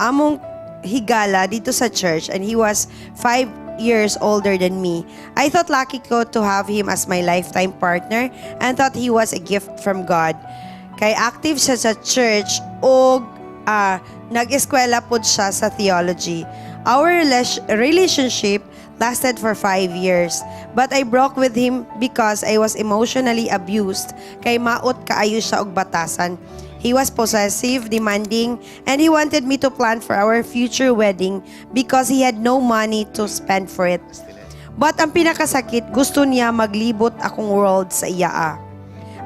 among higala dito sa church and he was 5 years older than me. I thought lucky ko to have him as my lifetime partner and thought he was a gift from God. Kay active siya sa church og nag-eskwela pod siya sa theology. Our relationship lasted for 5 years. But I broke with him because I was emotionally abused kay maot kaayo siya og batasan. He was possessive, demanding, and he wanted me to plan for our future wedding because he had no money to spend for it. But ang pinakasakit, gusto niya maglibot akong world sa iyaa.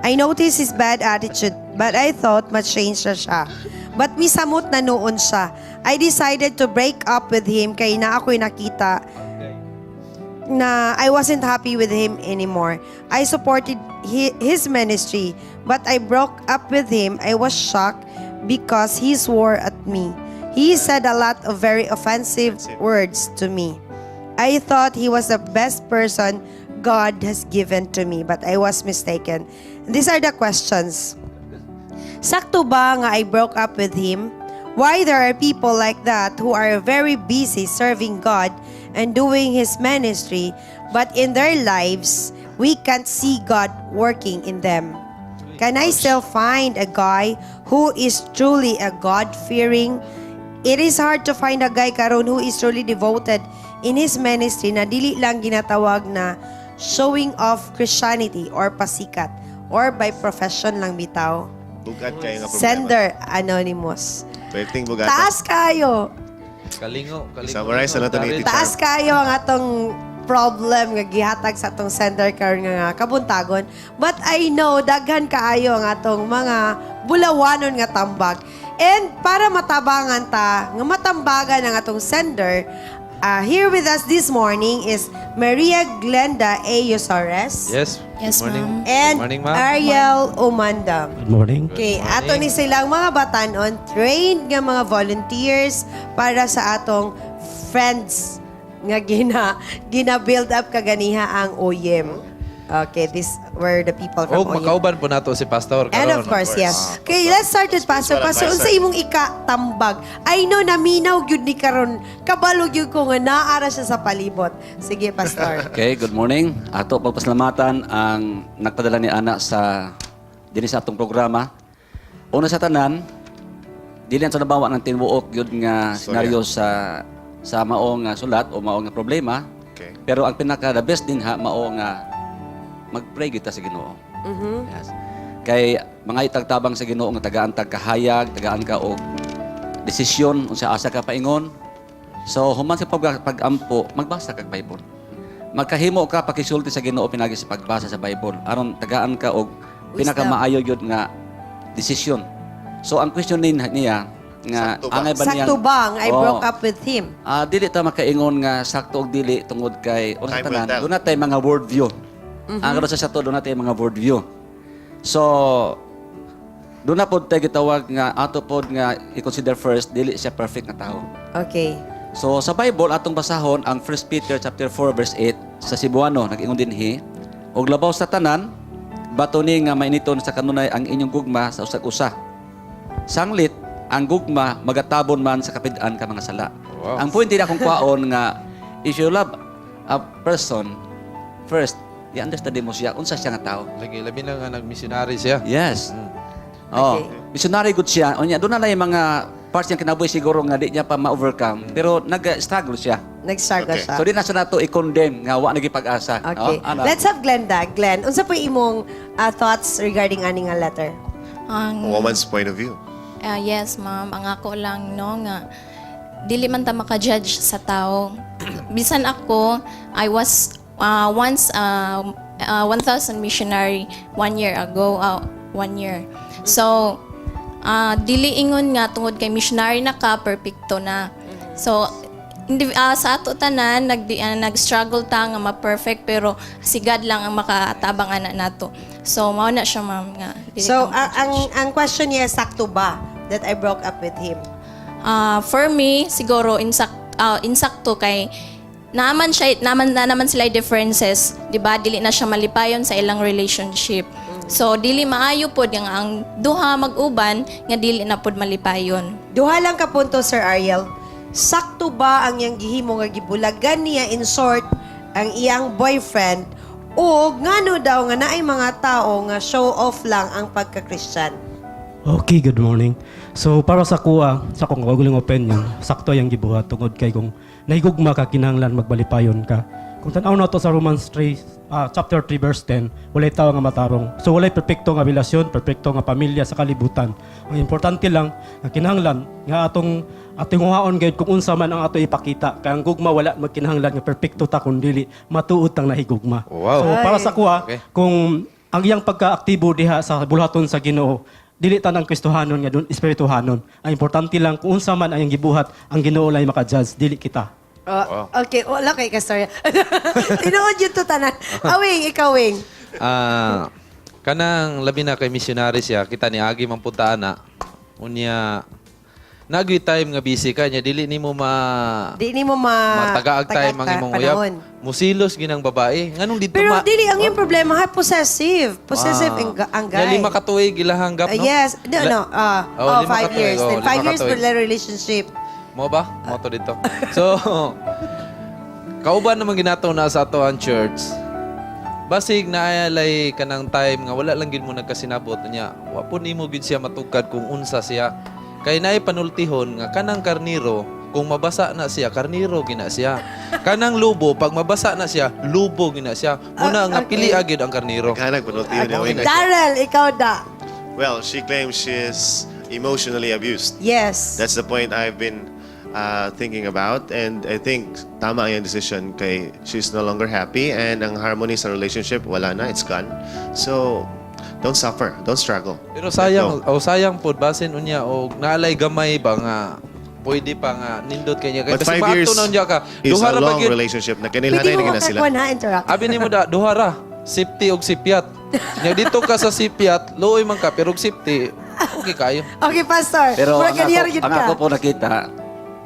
I noticed his bad attitude, but I thought ma-change na siya. But misamot na noon siya. I decided to break up with him kay na ako'y nakita na I wasn't happy with him anymore. I supported his ministry, but I broke up with him. I was shocked because he swore at me. He said a lot of very offensive words to me. I thought he was the best person God has given to me, but I was mistaken. These are the questions. Sakto ba nga I broke up with him? Why there are people like that who are very busy serving God and doing His ministry, but in their lives, we can't see God working in them? Can I still find a guy who is truly a God-fearing? It is hard to find a guy karon who is truly devoted in his ministry na dili lang ginatawag na showing off Christianity or pasikat or by profession lang bitaw. Bugat kayo nga problema. Sender anonymous. Pwedeng bugatan. Taas kayo. Kalingo, kalingo. Summarize na lang to ni Teacher. Taas kayo ang atong problem nga gihatag sa atong sender karon nga kabuntagon. But I know daghan kaayo ang atong mga bulawanon nga tambag. And para matabangan ta, nga matambagan ang atong sender, here with us this morning is Maria Glenda A. Yosores. Yes. Yes, Good morning. ma'am. And Good morning, ma'am. Ariel Umandam. Good morning. Okay, ato ni silang mga batanon, trained nga mga volunteers para sa atong friends nga gina build up kaganiha ang OYM. Okay, these were the people from Oh, OYM. makauban po nato si Pastor And karon. of course, yes. Okay, let's start with Pastor. Pastor, Spiritual unsa advisor. imong ikatambag? I know naminaw gyud ni karon. Kabalo gyud ko nga naara siya sa palibot. Sige, Pastor. Okay, good morning. Ato pagpasalamatan ang nagpadala ni Ana sa dinhi sa atong programa. Una sa tanan, dili ang sa nabawa ng tinuok gyud nga senaryo sa mao nga sulat o mao nga problema. Okay. Pero ang pinaka the best din ha mao nga mag-pray kita sa Ginoo. Yes. Kay mga itagtabang sa Ginoo nga tagaan tag kahayag, tagaan ka og desisyon unsa asa ka paingon. So human sa pag-ampo, magbasa kag Bible. Magkahimo ka pakisulti sa Ginoo pinagi sa pagbasa sa Bible aron tagaan ka og pinakamaayo gyud nga desisyon. So ang question nin niya nga Sakto ba? angay ba niyang Sakto ba ang I Oo. broke up with him? Dili ta makaingon nga sakto og dili tungod kay una sa Time will tanan, tell. doon natay mga world view. Ang karon sa sato doon natay mga world view. So Doon na pod tayo gitawag nga ato pod nga i-consider first, dili siya perfect nga tao. So sa Bible, atong basahon ang 1 Peter chapter 4 verse 8 sa Cebuano, nag-ingon dinhi, "Og labaw sa tanan, batuni nga mainiton sa kanunay ang inyong gugma sa usag usa. Sanglit ang gugma magatabon man sa kapid-an ka mga sala." Ang point din akong kwaon nga if you love a person first, i-understand mo siya unsa siya nga tao. Lagi, labi na nga nag-missionary siya. Yes. Oh, missionary good siya. Unya doon na lang yung mga parts niyang kinabuhi siguro nga di niya pa ma-overcome. Pero nag-struggle siya. Nag-struggle siya. So di na siya nato i-condemn nga wa nagipag-asa. Okay. Oh, ano? Let's have Glenda. Glenn, unsa po imong thoughts regarding ani nga letter? Ang A woman's point of view. Ah, yes, ma'am. Ang ako lang, no, nga, dili man ta maka-judge sa tao. Bisan ako, I was once 1,000 missionary one year ago, one year. So, dili ingon nga tungod kay missionary na ka, perfecto na. So, hindi, sa ato tanan nag-struggle ta nga ma-perfect, pero si God lang ang makatabang ana nato. So mao na siya, ma'am, nga dili So, ka ang question niya, sakto ba that I broke up with him? For me, siguro insakto kay naaman siya naman na naman sila differences, 'di ba? Dili na siya malipayon sa ilang relationship. So dili maayo pod nga ang duha mag-uban nga dili na pod malipayon. Duha lang ka punto, Sir Ariel. Sakto ba ang iyang gihimo nga gibulagan niya, in short, ang iyang boyfriend, o ngano daw nga naay mga tao nga show off lang ang pagka-Christian? Okay, good morning. So para sa kuha, sa akong kaugaling opinion, sakto yung gibuhat tungod kay kung nahigugma ka, kinahanglan magbalipayon ka. Kung tan-aw na to sa Romans 3, chapter 3 verse 10, walay tao nga matarong. So walay perpekto nga relasyon, perpekto nga pamilya sa kalibutan. Ang importante lang nga kinahanglan nga atong ating huhaon gayud kung unsa man ang ato ipakita. Kay ang gugma wala magkinahanglan nga perpekto ta, kun dili matuod tang nahigugma. So para sa kuha, kung ang iyang pagkaaktibo diha sa bulhaton sa Ginoo, dili tanang Kristohanon nga dun espirituhanon. Ang importante lang kung unsa man ang iyang gibuhat, ang Ginoo lay maka-judge, dili kita. Oh, okay, wala kay kastorya. Tinuod yun to tanan. Awing, ikaw, Wing. Ah, kanang labi na kay missionary siya, kita ni agi man punta ana. Unya nagwi time nga busy ka niya, dili nimo ma Di nimo ma matagaag time ang imong uyab. panahon. Musilos ginang babae. Nganong dito Pero ma dili ang iyong problema ha, possessive. Possessive ang Nya guy. 5 ka tuig ilahang gap, no? Yes. No, no. Oh, Oh, 5 5 katuig, years. oh, Then 5 5 years katuig. for the relationship. Mo ba? Mo to dito. So, kauban naman ginato na sa ato ang church. Basig na alay kanang time nga wala lang gid mo nagkasinabot niya. Wa po nimo gid siya matugkad kung unsa siya. Kay naay panultihon nga kanang karniro, kung mabasa na siya, karniro gina siya. Kanang lubo, pag mabasa na siya, lubo gina siya. Muna nga pili agid ang karniro. Kanang panultihon niya, Wing. Daryl, ikaw da. Well, she claims she is emotionally abused. That's the point I've been thinking about, and I think tama ang iyang decision kay she's no longer happy and ang harmony sa relationship, wala na, it's gone. So, don't suffer, don't struggle. Pero sayang, oh, sayang pod basin unya og naalay gamay ba nga pwede pa nga nindot kay niya. Kay But basi 5 years maadto na unya ka. is Duha a ra ba long gyud- relationship na kinilhanay na gina sila. Ha, interact. Abi nimo da, duha ra. Safety og sipyat. Nya dito ka sa sipyat, luoy man ka, pero og safety, okay kayo. Okay, Pastor. Pero Murag ang ganyan ako, gyud ang ka. ako po nakita,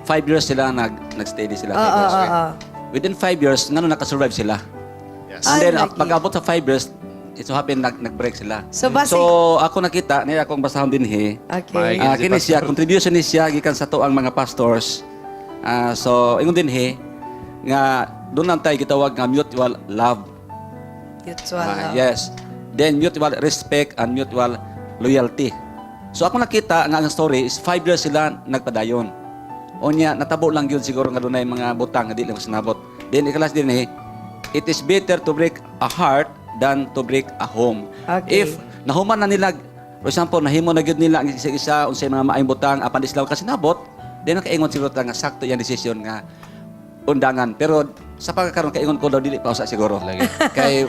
5 years sila nag-steady sila. Oo, 5 years. oo, oo. Within 5 years, ngano nakasurvive sila. And Ay, then, lagi. pag abot sa 5 years, it so happen nag-break sila. So, basi- So, ako nakita, niya akong basahon din he. Okay. Kini siya, contribution ni siya gikan sa tuang mga pastors. So, ingon din he, nga doon lang tayo gitawag nga mutual love. Mutual love. Yes. Then mutual respect and mutual loyalty. So ako nakita nga ang story is 5 years sila nagpadayon. Onya natabo lang yun siguro nga dunay mga butang nga di lang sinabot. Then ikalas din eh, it is better to break a heart than to break a home. If nahuman na nila, for example, nahimo na gyud nila ang isa-isa unsay mga maayong butang apan di sila kasinabot, then nakaingon siguro ta nga sakto yang desisyon nga undangan. Pero sa pagkakaroon kaingon ko daw dili pa usa siguro. Kay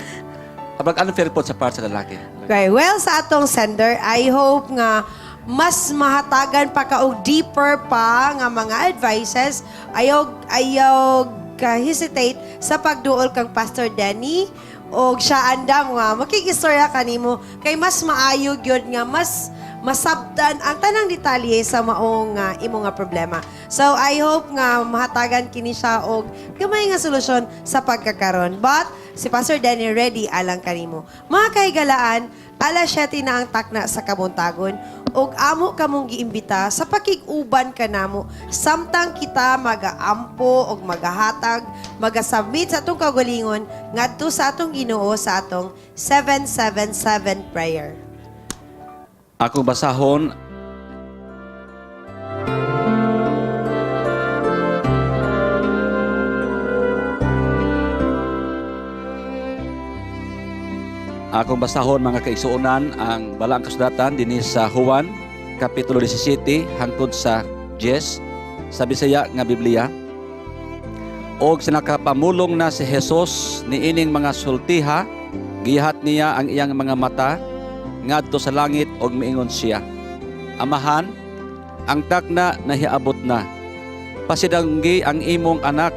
kapag unfair po sa part sa lalaki. Okay, well, sa atong sender, I hope nga mas mahatagan pa ka og deeper pa nga mga advices. Ayaw ayaw ka hesitate sa pagduol kang Pastor Danny og siya andam nga makikistorya kanimo kay mas maayo gyud nga mas masabtan ang tanang detalye sa maong imo nga problema. So I hope nga mahatagan kini siya og gamay nga solusyon sa pagkakaron. But si Pastor Danny ready alang kanimo. Mga kahigalaan, alas 7 na ang takna sa kabuntagon ug amo kamong giimbita sa pakig-uban kanamo samtang kita magaampo og magahatag, magasubmit sa atong kaugalingon ngadto sa atong Ginoo sa atong 777 prayer. Akong basahon Akong basahon mga kaigsuonan ang balaang kasulatan dinhi sa Juan kapitulo 17 hangtod sa 10 sa Bisaya nga Biblia. Og sinakapamulong na si Jesus niining mga sultiha, gihat niya ang iyang mga mata ngadto sa langit og miingon siya, Amahan, ang takna nahiabot na. Pasidanggi ang imong anak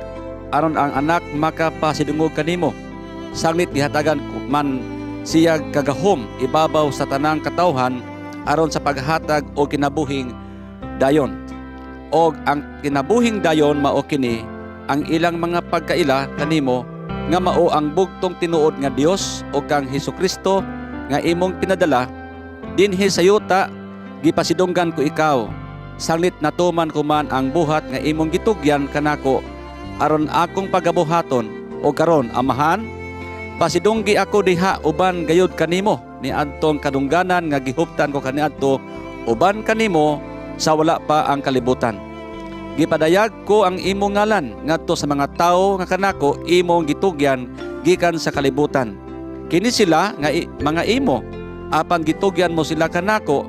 aron ang anak makapasidungog kanimo. Sanglit gihatagan man siya kagahom ibabaw sa tanang katawhan aron sa paghatag og kinabuhing dayon. Og ang kinabuhing dayon mao kini ang ilang mga pagkaila kanimo nga mao ang bugtong tinuod nga Dios o kang Hesukristo nga imong pinadala dinhi sa yuta. Gipasidunggan ko ikaw, sanglit natuman ko man ang buhat nga imong gitugyan kanako aron akong pagabuhaton. O karon, Amahan, pasidunggi ako diha uban gayud kanimo niadtong kadungganan nga gihuptan ko kaniadto uban kanimo sa wala pa ang kalibutan. Gipadayag ko ang imong ngalan ngadto sa mga tawo nga kanako imong gitugyan gikan sa kalibutan. Kini sila nga mga imo, apan gitugyan mo sila kanako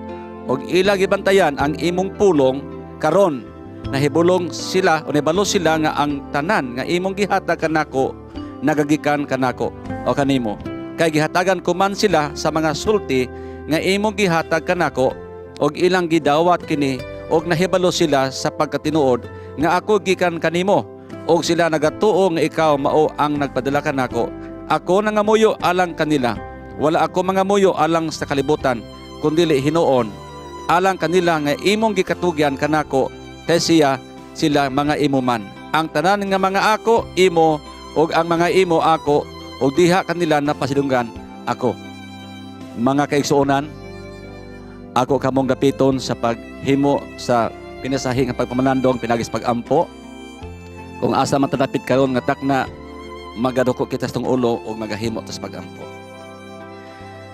ug ila gibantayan ang imong pulong. Karon nahibulong sila o nahibalo sila nga ang tanan nga imong gihatag kanako nagagikan kanako o kanimo, kay gihatagan ko man sila sa mga sulti nga imong gihatag kanako og ilang gidawat kini, og nahibalo sila sa pagkatinuod nga ako gikan kanimo og sila nagatuo nga ikaw mao ang nagpadala kanako. Ako nangamuyo alang kanila, wala ako mangamuyo alang sa kalibutan, kundili hinuon alang kanila nga imong gikatugyan kanako, kay siya sila mga imo man. Ang tanan nga mga ako imo, ug ang mga imo ako, ug diha kanila napasidunggan ako. Mga kaigsuonan, ako kamong dapiton sa paghimo sa pinasahi nga pagpamalandong pinagis pagampo. Kung asa man tadapit karon nga takna, magaduko kita sa tong ulo ug magahimo tas pagampo.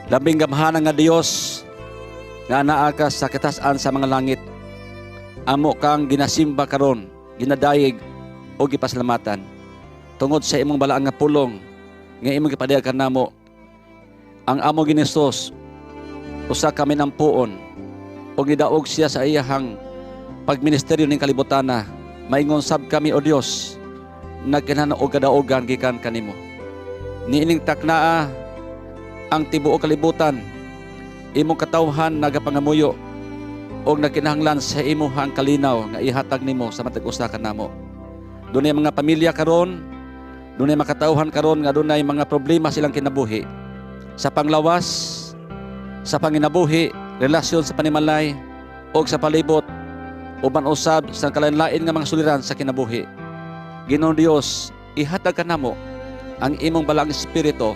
Labing gamhanan nga Dios nga anaa ka sa katasan sa mga langit, amo kang ginasimba karon, ginadayeg o gipasalamatan tungod sa imong balaan nga pulong nga imong gipadayag kanamo. Ang amo Ginesos usa ka minampuon ug gidaog siya sa iyahang pagministeryo ning kalibutana. Maingon sab kami, o Dios, nagkinahanglan og kadaogan gikan kanimo. Niining taknaa ang tibuok kalibutan, imong katawhan nagapangamuyo og nagkinahanglan sa imuhang kalinaw nga ihatag nimo sa matag usa kanamo. Dunay mga pamilya karon, dunay makatawhan karon nga dunay mga problema silang kinabuhi sa panglawas, sa panginabuhi, relasyon sa panimalay og sa palibot, uban usab sa kalain-lain nga mga suliran sa kinabuhi. Ginoong Dios, ihatag kanamo ang imong balaang espiritu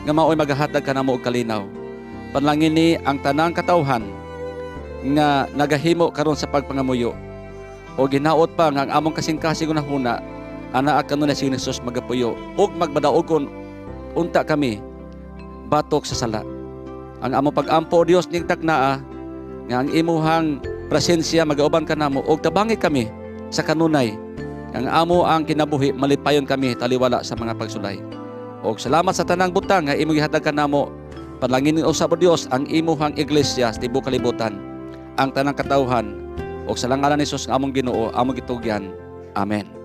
nga maoy magahatag kanamo og kalinaw. Panalangini ang tanang katawhan nga nagahimo karon sa pagpangamuyo. O ginaot pa nga ang among kasing-kasing hunahuna anaa kanunay si Jesus magapuyo ug magbadaogon unta kami batok sa sala. Ang among pag-ampo, o Dios, ning taknaa nga ang imuhang presensya magauban kanamo ug tabangi kami sa kanunay. Ang amo ang kinabuhi malipayon kami taliwala sa mga pagsulay. Og salamat sa tanang butang nga imong gihatag kanamo. Panalangin usab, o Dios, ang imuhang iglesia sa tibuok kalibutan, ang tanang katawhan, ug sa ngalan ni Jesus nga among Ginoo among gitugyan. Amen.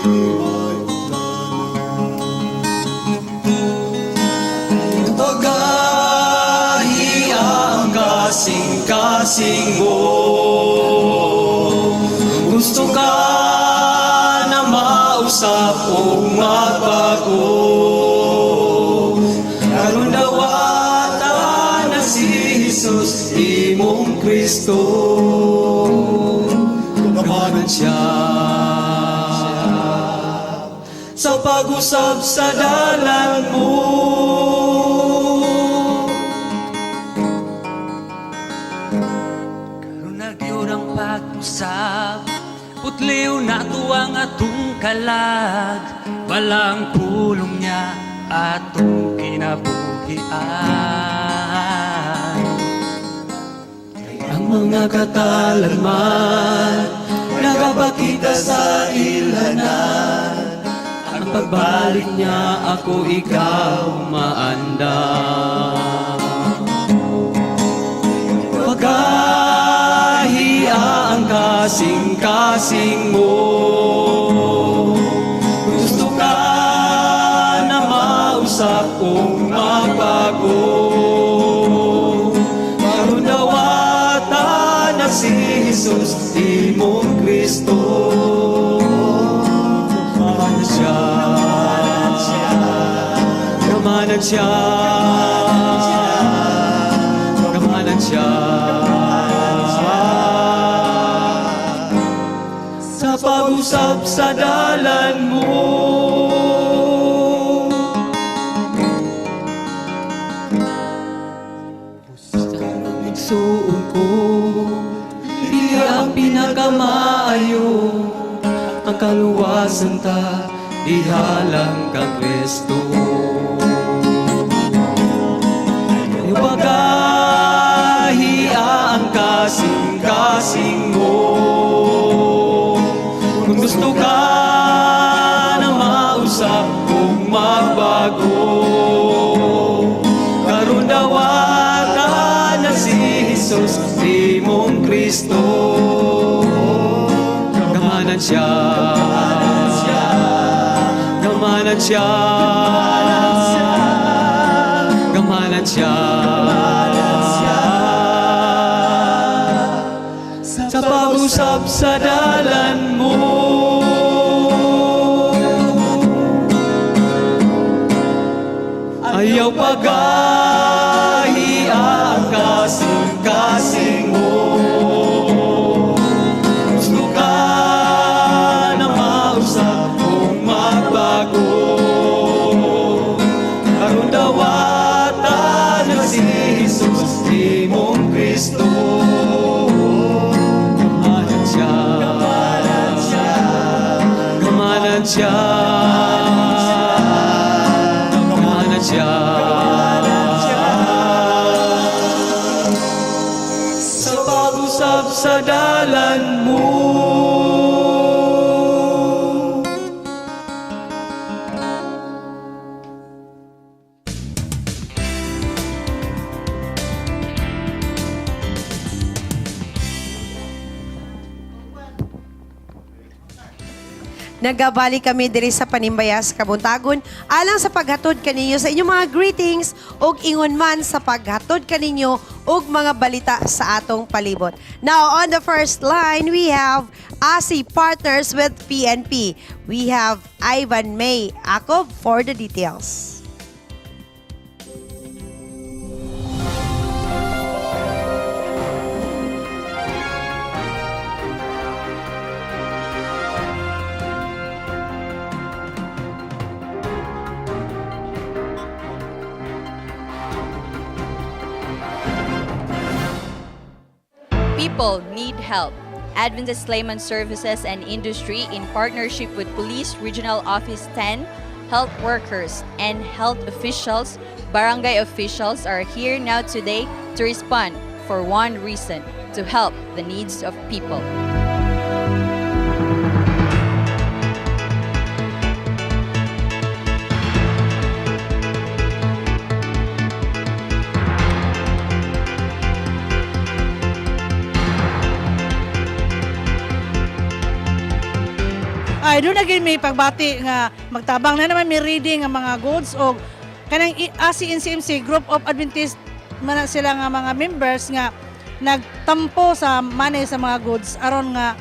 Kalipay tanan. Pagahiya ang kasing-kasing mo. Gusto ka na mausap o magbago. Karon dawata na si Jesus, imong Kristo. Kamanan siya sa pag-usap sa dalan mo. Karon na gyud ang pag-usap, putliw na tuwang atong kalag. Walang pulong niya atong kinabuhian. Ang mga katalagman nagapakita sa ilhanan. Ang pagbalik niya ako ikaw maandam. Pagkahiya ang kasing-kasing mo. Gusto ka na mausap kung magbago. Karon dawata na si Jesus, imong Kristo. Kamanan siya, kamanan siya, kamanan siya. Sa pag-usap sa dalan mo. Igsuon ko, iya ang pinakamaayo. Ang kaluwasan ta, ihalang ka Kristo. Pagkahiya ang kasing-kasing mo. Kung gusto ka na mausap kung magbago, karon dawata na si Jesus, imong Kristo. Kamanan siya, kamanan siya, kamanan siya. Sa pag-usap sa dalan mo. Ayaw pagkahiya ang kasing-kasing mo. Gusto ka na mausap kung magbago. Karon dawata na si Jesus, imong Kristo. Kamanan siya, kamanan siya, kamanan siya. Sa pag-usap sa dalan mo. Nagabalik kami diri sa Panimbayas, Kabuntagon, alang sa paghatod kaninyo sa inyong mga greetings ug ingon man sa paghatod kaninyo og mga balita sa atong palibot. Now, on the first line, we have ASI Partners with PNP. We have Ivan May Akob for the details. People need help. Adventist Layman Services and Industry, in partnership with Police Regional Office 10, health workers and health officials, barangay officials are here now today to respond for one reason: to help the needs of people. Ay doon na gyud may pagbati nga magtabang na naman may reading ang mga goods og kanang ASI NCMC Group of Adventist man na sila nga mga members nga nagtampo sa money sa mga goods aron nga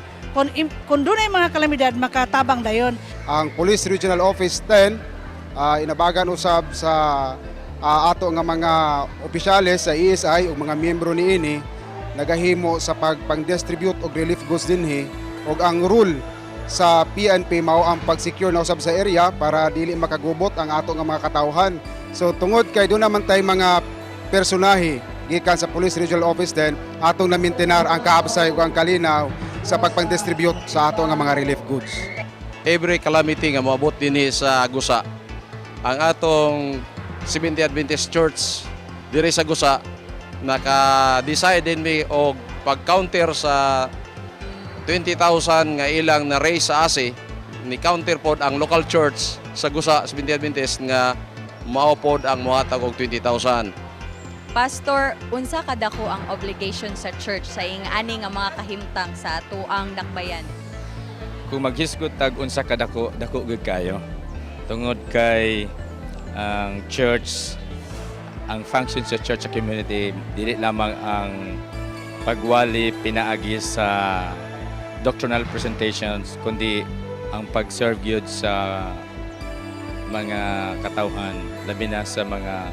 kung dunay mga kalamidad makatabang dayon. Ang Police Regional Office 10 inabagan usab sa ato nga mga opisyales sa ESI ug mga miyembro niini nagahimo sa pagpang-distribute og relief goods dinhi, ug ang rule sa PNP mao ang pag-secure na usab sa area para dili makagubot ang ato nga mga katawhan. So tungod kay doon naman tay mga personahe gikan sa Police Regional Office 10, atong na-maintenar ang kaabsay ug ang kalinaw sa pagpang-distribute sa ato nga mga relief goods. Every calamity nga moabot dinhi sa Gusa, ang atong Seventh-day Adventist Church diri sa Gusa naka-decide din mi og pag-counter sa 20,000 nga ilang na raise sa ASI. Ni counter pod ang local church sa Gusa Seventh-day Adventist nga mao pod ang mohatag og 20,000. Pastor, unsa kadako ang obligation sa church sa ing-ani nga mga kahimtang sa atuang dakbayan? Kung maghisgot tag unsa kadako, dako gyud kayo. Tungod kay ang church, ang function sa church sa community dili lamang ang pagwali pinaagi sa doctrinal presentations, kundi ang pag-serve gyud sa mga katawhan, labi na sa mga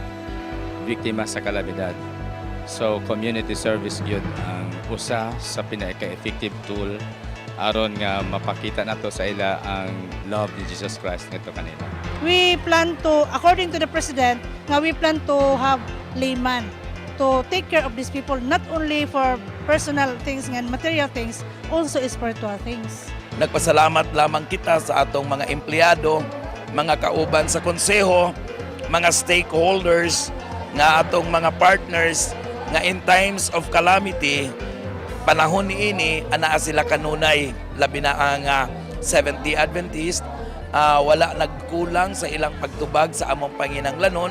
biktima sa kalamidad. So community service gyud ang usa sa pinaka-effective tool aron nga mapakita nato sa ila ang love ni Jesus Christ ngadto kanila. We plan to, according to the president, nga we plan to have layman to take care of these people, not only for personal things and material things, also spiritual things. Nagpasalamat lamang kita sa atong mga empleyado, mga kauban sa konseho, mga stakeholders, nga atong mga partners nga in times of calamity, panahon niini anaa sila kanunay, labi na ang Seventh-day Adventist, wala nagkulang sa ilang pagtubag sa among panginanglanon,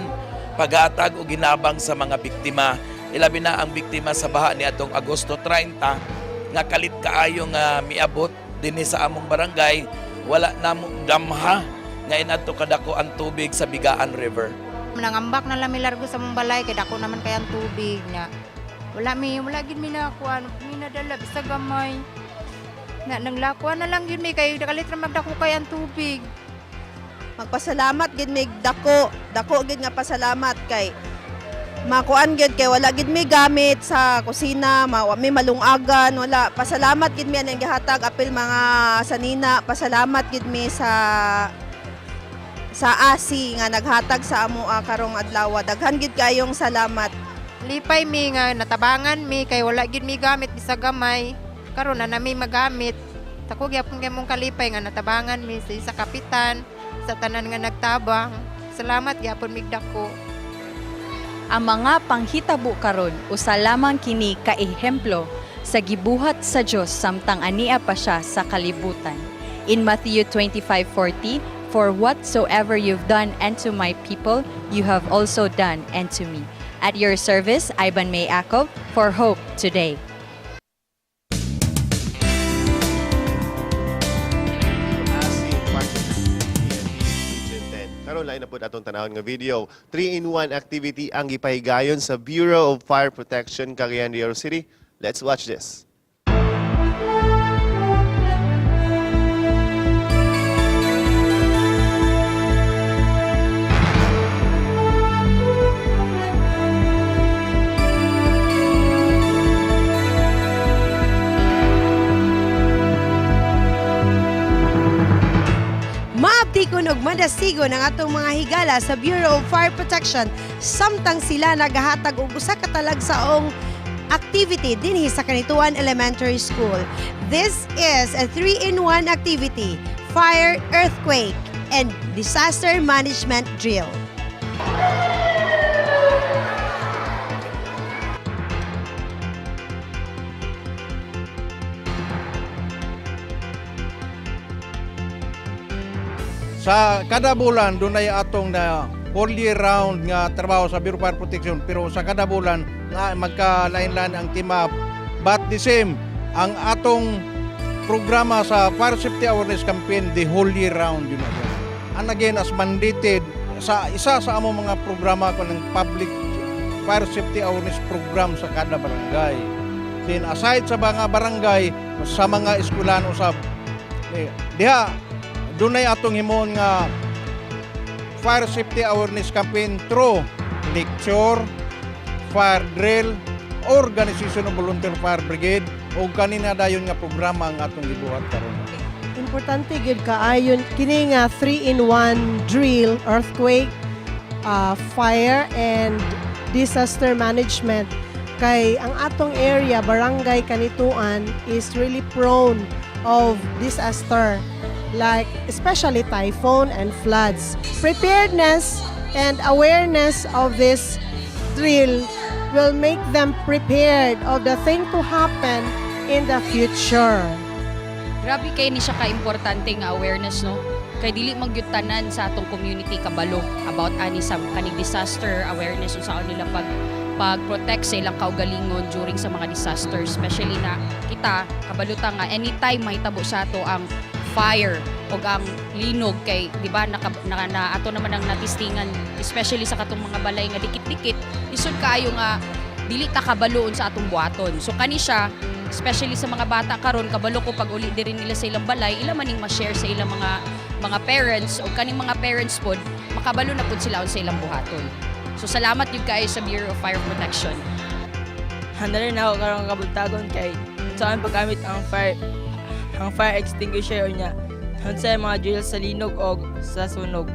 paghatag og ginabang sa mga biktima, ilabi na ang biktima sa baha ni atong Agosto 30 nga kalit kaayo nga miabot dinhi sa among barangay. Wala namo damha nga inadto kadako ang tubig sa Bigaan River. Nangambak na lang mi largo sa mong balay kay dako naman kay ang tubig na. Wala mi, wala gid mi nakuan, mi nadala bisag gamay. Na nanglakuan na lang gyud mi kay kalit ra magdako kay ang tubig. Magpasalamat gid mig dako, dako gid nga pasalamat kay makuan gid kay wala gid mi gamit sa kusina, ma mi malungagan, wala. Pasalamat gid mi anang gihatag apil mga sanina, pasalamat gid mi sa ASI nga naghatag sa amo karong adlaw. Daghan gid kayong salamat. Lipay mi nga natabangan mi kay wala gid mi gamit bisag gamay. Karon na nami magamit. Dako gyapon kay mong kalipay nga natabangan mi sa isa kapitan, sa tanan nga nagtabang. Salamat gyapon mig dako. Ang mga panghitabo karon usa lamang kini ka ehemplo sa gibuhat sa Dios samtang ania pa siya sa kalibutan. In Matthew 25:40, "For whatsoever you've done unto my people, you have also done unto me." At your service, Ivan May Akov for Hope Today. ASI Partnership Region 10. Karon lain na pud atong tanawon nga video. 3-in-1 activity ang gipahigayon sa Bureau of Fire Protection Cagayan de Oro City. Let's watch this. Maabtikon og madasigon ang atong mga higala sa Bureau of Fire Protection samtang sila nagahatag og usa ka talagsaong activity dinhi sa Canitoan Elementary School. This is a 3-in-1 activity: fire, earthquake, and disaster management drill. Sa kada bulan dunay atong na whole year round nga trabaho sa Bureau of Fire Protection, pero sa kada bulan na magkalain-lain ang tema, but the same ang atong programa sa Fire Safety Awareness Campaign the whole year round. And again, as mandated, sa isa sa among mga programa ko ng public fire safety awareness program sa kada barangay. Then aside sa mga barangay, sa mga eskwelahan usab. Eh, diha dunay atong himuon nga fire safety awareness campaign through lecture, fire drill, organization of volunteer fire brigade o kanina dayon nga programa ang atong gibuhat karon. Importante gyud kaayon kini nga 3-in-1 drill: earthquake, fire and disaster management, kay ang atong area, Barangay Canitoan, is really prone of disaster, like especially typhoon and floods. Preparedness and awareness of this drill will make them prepared of the thing to happen in the future. Grabe kay ni siya ka-importante nga awareness, no, kay dili man gyud tanan sa atong community kabalo about ani sa kaning disaster awareness, unsaon nila pag protect sa ilang kaugalingon during sa mga disasters, especially na kita kabalo ta nga anytime mahitabo sa ato ang fire o ang linog, kay di ba naka, na ato naman ang natistingan, especially sa katong mga balay nga dikit-dikit, lisod kaayo nga dili ta kabalo sa atong buhaton. So kani siya, especially sa mga bata karon, kabalo ko pag uli diri nila sa ilang balay, ila maning ma-share sa ilang mga parents o kaning mga parents pod makabalo na pud sila sa ilang buhaton. So salamat jud kaayo sa Bureau of Fire Protection. Handa rin ako karong kabuntagon kay saan paggamit ang fire extinguisher niya. Unsa mga drill sa linog o sa sunog.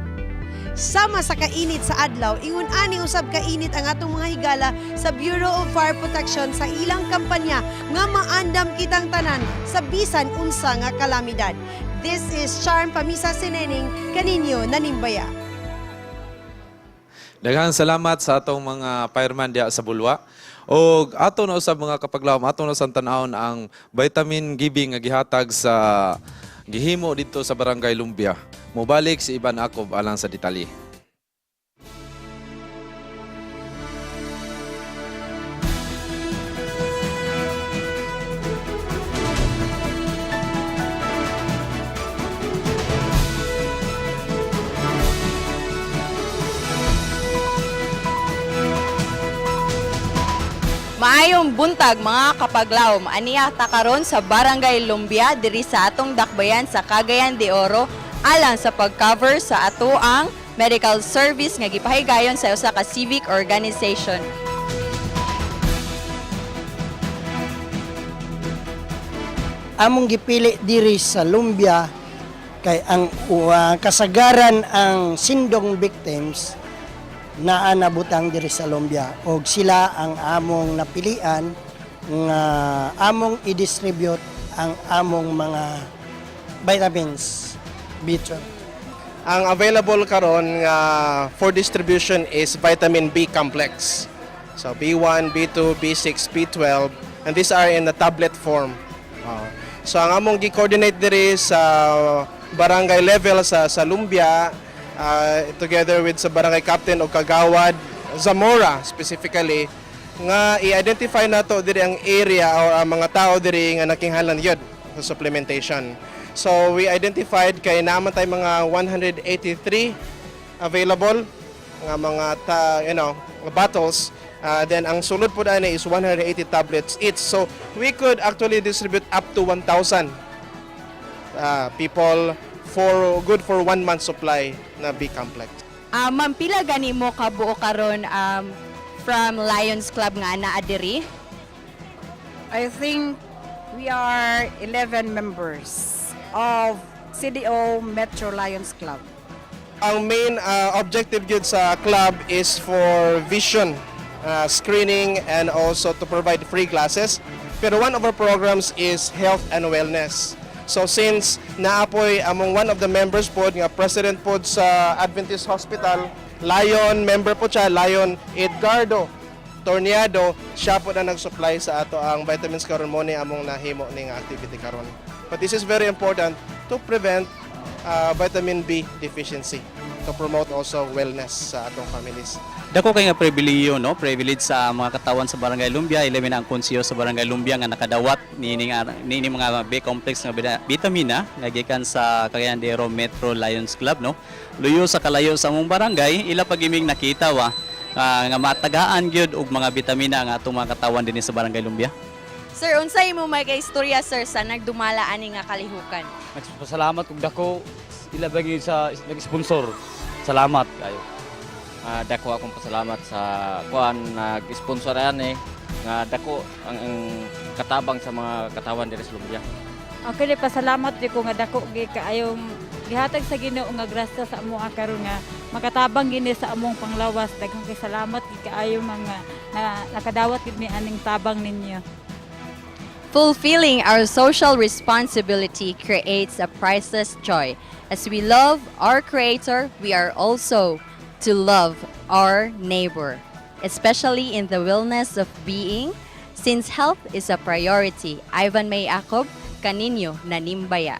Sama sa kainit sa adlaw, ingon ani usab kainit ang atong mga higala sa Bureau of Fire Protection sa ilang kampanya nga maandam kitang tanan sa bisan unsa nga kalamidad. This is Charm Pamisa Sineneng, kaninyo nanimbaya. Daghang salamat sa atong mga fireman diha sa Bulua. O ato na usab, mga kapaglawom, ato na sa tan-awon ang vitamin giving nga gihatag sa gihimo didto sa Barangay Lumbia. Mobalik si Ivan Acob alang sa detalye. Maayong buntag, mga kapaglawom. Aniya ta karon sa Barangay Lumbia diri sa atong dakbayan sa Cagayan de Oro alang sa pag-cover sa ato ang medical service nga gipahigayon sa usa ka civic organization. Among gipili diri sa Lumbia kay ang kasagaran ang sindong victims naa nabutang diri sa Lumbia og sila ang among napilian nga among i-distribute ang among mga vitamins B12. Ang available karon nga for distribution is vitamin B complex. So B1, B2, B6, B12, and these are in the tablet form. So ang among gi-coordinate diri sa barangay level sa Lumbia, together with sa barangay captain o kagawad Zamora specifically, nga i-identify nato diri ang area or ang mga tao diri nga nakinahanglan gyud sa supplementation. So we identified kay naa man tay mga 183 available nga mga ta, you know bottles. Then ang sulod po ani is 180 tablets each. So we could actually distribute up to 1,000 people for good for one month supply na B complex. Ma'am, pila gani mo kabuo karon from Lions Club nga naa diri? I think we are 11 members of CDO Metro Lions Club. Ang main objective gyud sa club is for vision screening and also to provide free classes. Pero one of our programs is health and wellness. So since naa poy among one of the members pod nga president pod sa Adventist Hospital, Lion member po siya, Lion Edgardo Torniado, siya po na nag-supply sa ato ang vitamins karon, mo ni among nahimo ning activity karon. But this is very important to prevent vitamin B deficiency. to promote also wellness sa atong families. Dako kay nga pribilehiyo, no, privilege sa mga katawan sa Barangay Lumbia, ilabi na ang konseho sa Barangay Lumbia nga nakadawat niini mga B complex nga bitamina nga gikan sa Cagayan de Oro Metro Lions Club, no. Luyo sa kalayo sa among barangay, ila pagiming nakita wa nga matagaan gyud og mga bitamina ang atong mga katawan dinhi sa Barangay Lumbia. Sir, unsay imo may istorya, sir, sa nagdumala ani nga kalihukan? Nagpasalamat kog dako ila bagi sa nag-sponsor. Salamat kayo. Dako akong pasalamat sa kuan nag-sponsor ani nga dako ang katabang sa mga katawan diri sa Lumbia. Okay, pasalamat di ko nga dako gi kaayong gihatag sa Ginoo nga grasya sa amo karon nga makatabang gini sa among panglawas. Daghang kay salamat gi kaayo mga na, nakadawat gid mi aning tabang ninyo. Fulfilling our social responsibility creates a priceless joy. As we love our Creator, we are also to love our neighbor, especially in the wellness of being, since health is a priority. Ivan May Acob, kaninyo nanimbaya.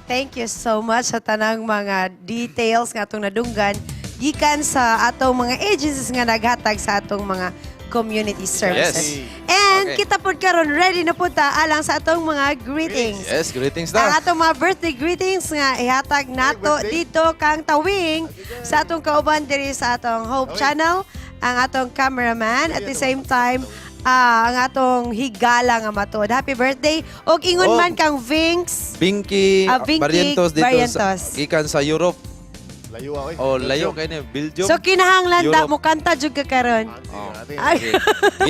Thank you so much sa tanang mga details nga atong nadunggan gikan sa atong mga agencies nga naghatag sa atong mga community services. And kita pod karon, ready na pud ta alang sa atong mga greetings. Yes, greetings Ang na. atong mga birthday greetings nga ihatag nato dito kang Tawing sa atong kauban diri sa atong Hope Channel, ang atong cameraman, at the same time ang atong higala nga matuod. Happy birthday og ingon man kang Vinx. Binky, Binky Barrientos dito Barrientos. sa gikan sa Europe. Layo ako eh. Oh, layo kay ni Belgium. So kinahanglan ta Europe. mo kanta jud ka karon. Oh. Ay. Okay.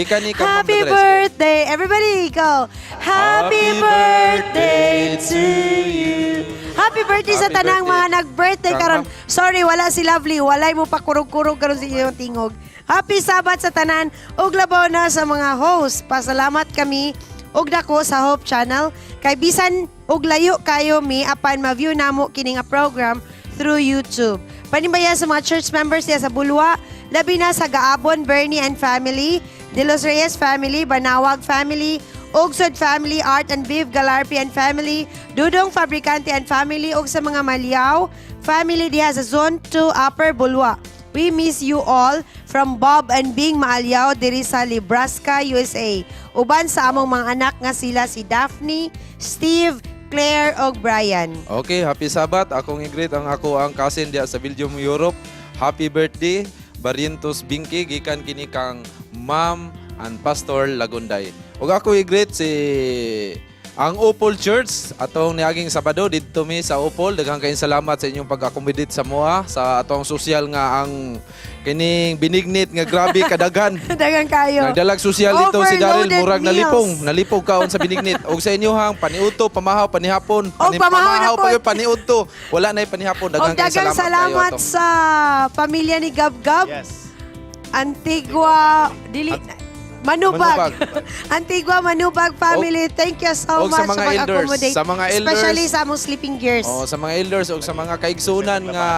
Gikan ni kang Ma'am Happy Andres. birthday. Everybody go. Happy birthday to you. Happy birthday sa Happy tanang birthday. mga nag-birthday Kang karon. Ma'am. Sorry, wala si Lovely. Walay mo pakurog-kurog karon sa iyong tingog. Happy Sabbath sa tanan ug labaw na sa mga host. Pasalamat kami og dako sa Hope Channel kay bisan og layo kayo mi apan ma-view namo kini nga program through YouTube. Panimbaya sa mga church members diya sa Bulwa, labi na sa Gaabon, Bernie and family, De Los Reyes family, Banawag family, Ugsod family, Art and Viv Galarpi and family, Dudong Fabricante and family, ug sa mga Malyaw family diha sa Zone 2 Upper Bulwa. We miss you all from Bob and Bing Maalyaw diri sa Nebraska, USA. Uban sa among mga anak nga sila si Daphne, Steve, Claire ug Brian. Okay, happy Sabbath. Akong i-greet ang ako ang cousin diya sa Belgium, Europe. Happy birthday, Barrientos Binky, gikan kini kang Ma'am and Pastor Lagunday. Ug ako i-greet si ang Opol Church atong niaging Sabado didto mi sa Opol. Daghang kayong salamat sa inyong pag-accommodate sa moa sa atong social nga ang kining binignit nga grabe kadaghan. Daghang kayo. Nagdalag social dito si Daryl, Overloaded murag meals. nalipong, nalipong kaon sa binignit. Og sa inyohang paniudto, pamahaw, panihapon, Og pamahaw na pamahaw pod. pa gyud paniudto. Wala na panihapon. Og Daghang kayong daghang salamat, kayo salamat ato. sa pamilya ni Gab Gab. Antigua, dili Manubag. Antigua Manubag family. Thank you so og sa much mga elders, pag-accommodate. sa mga elders. Especially sa among sleeping gears. Oh, sa mga elders og sa mga kaigsunan nga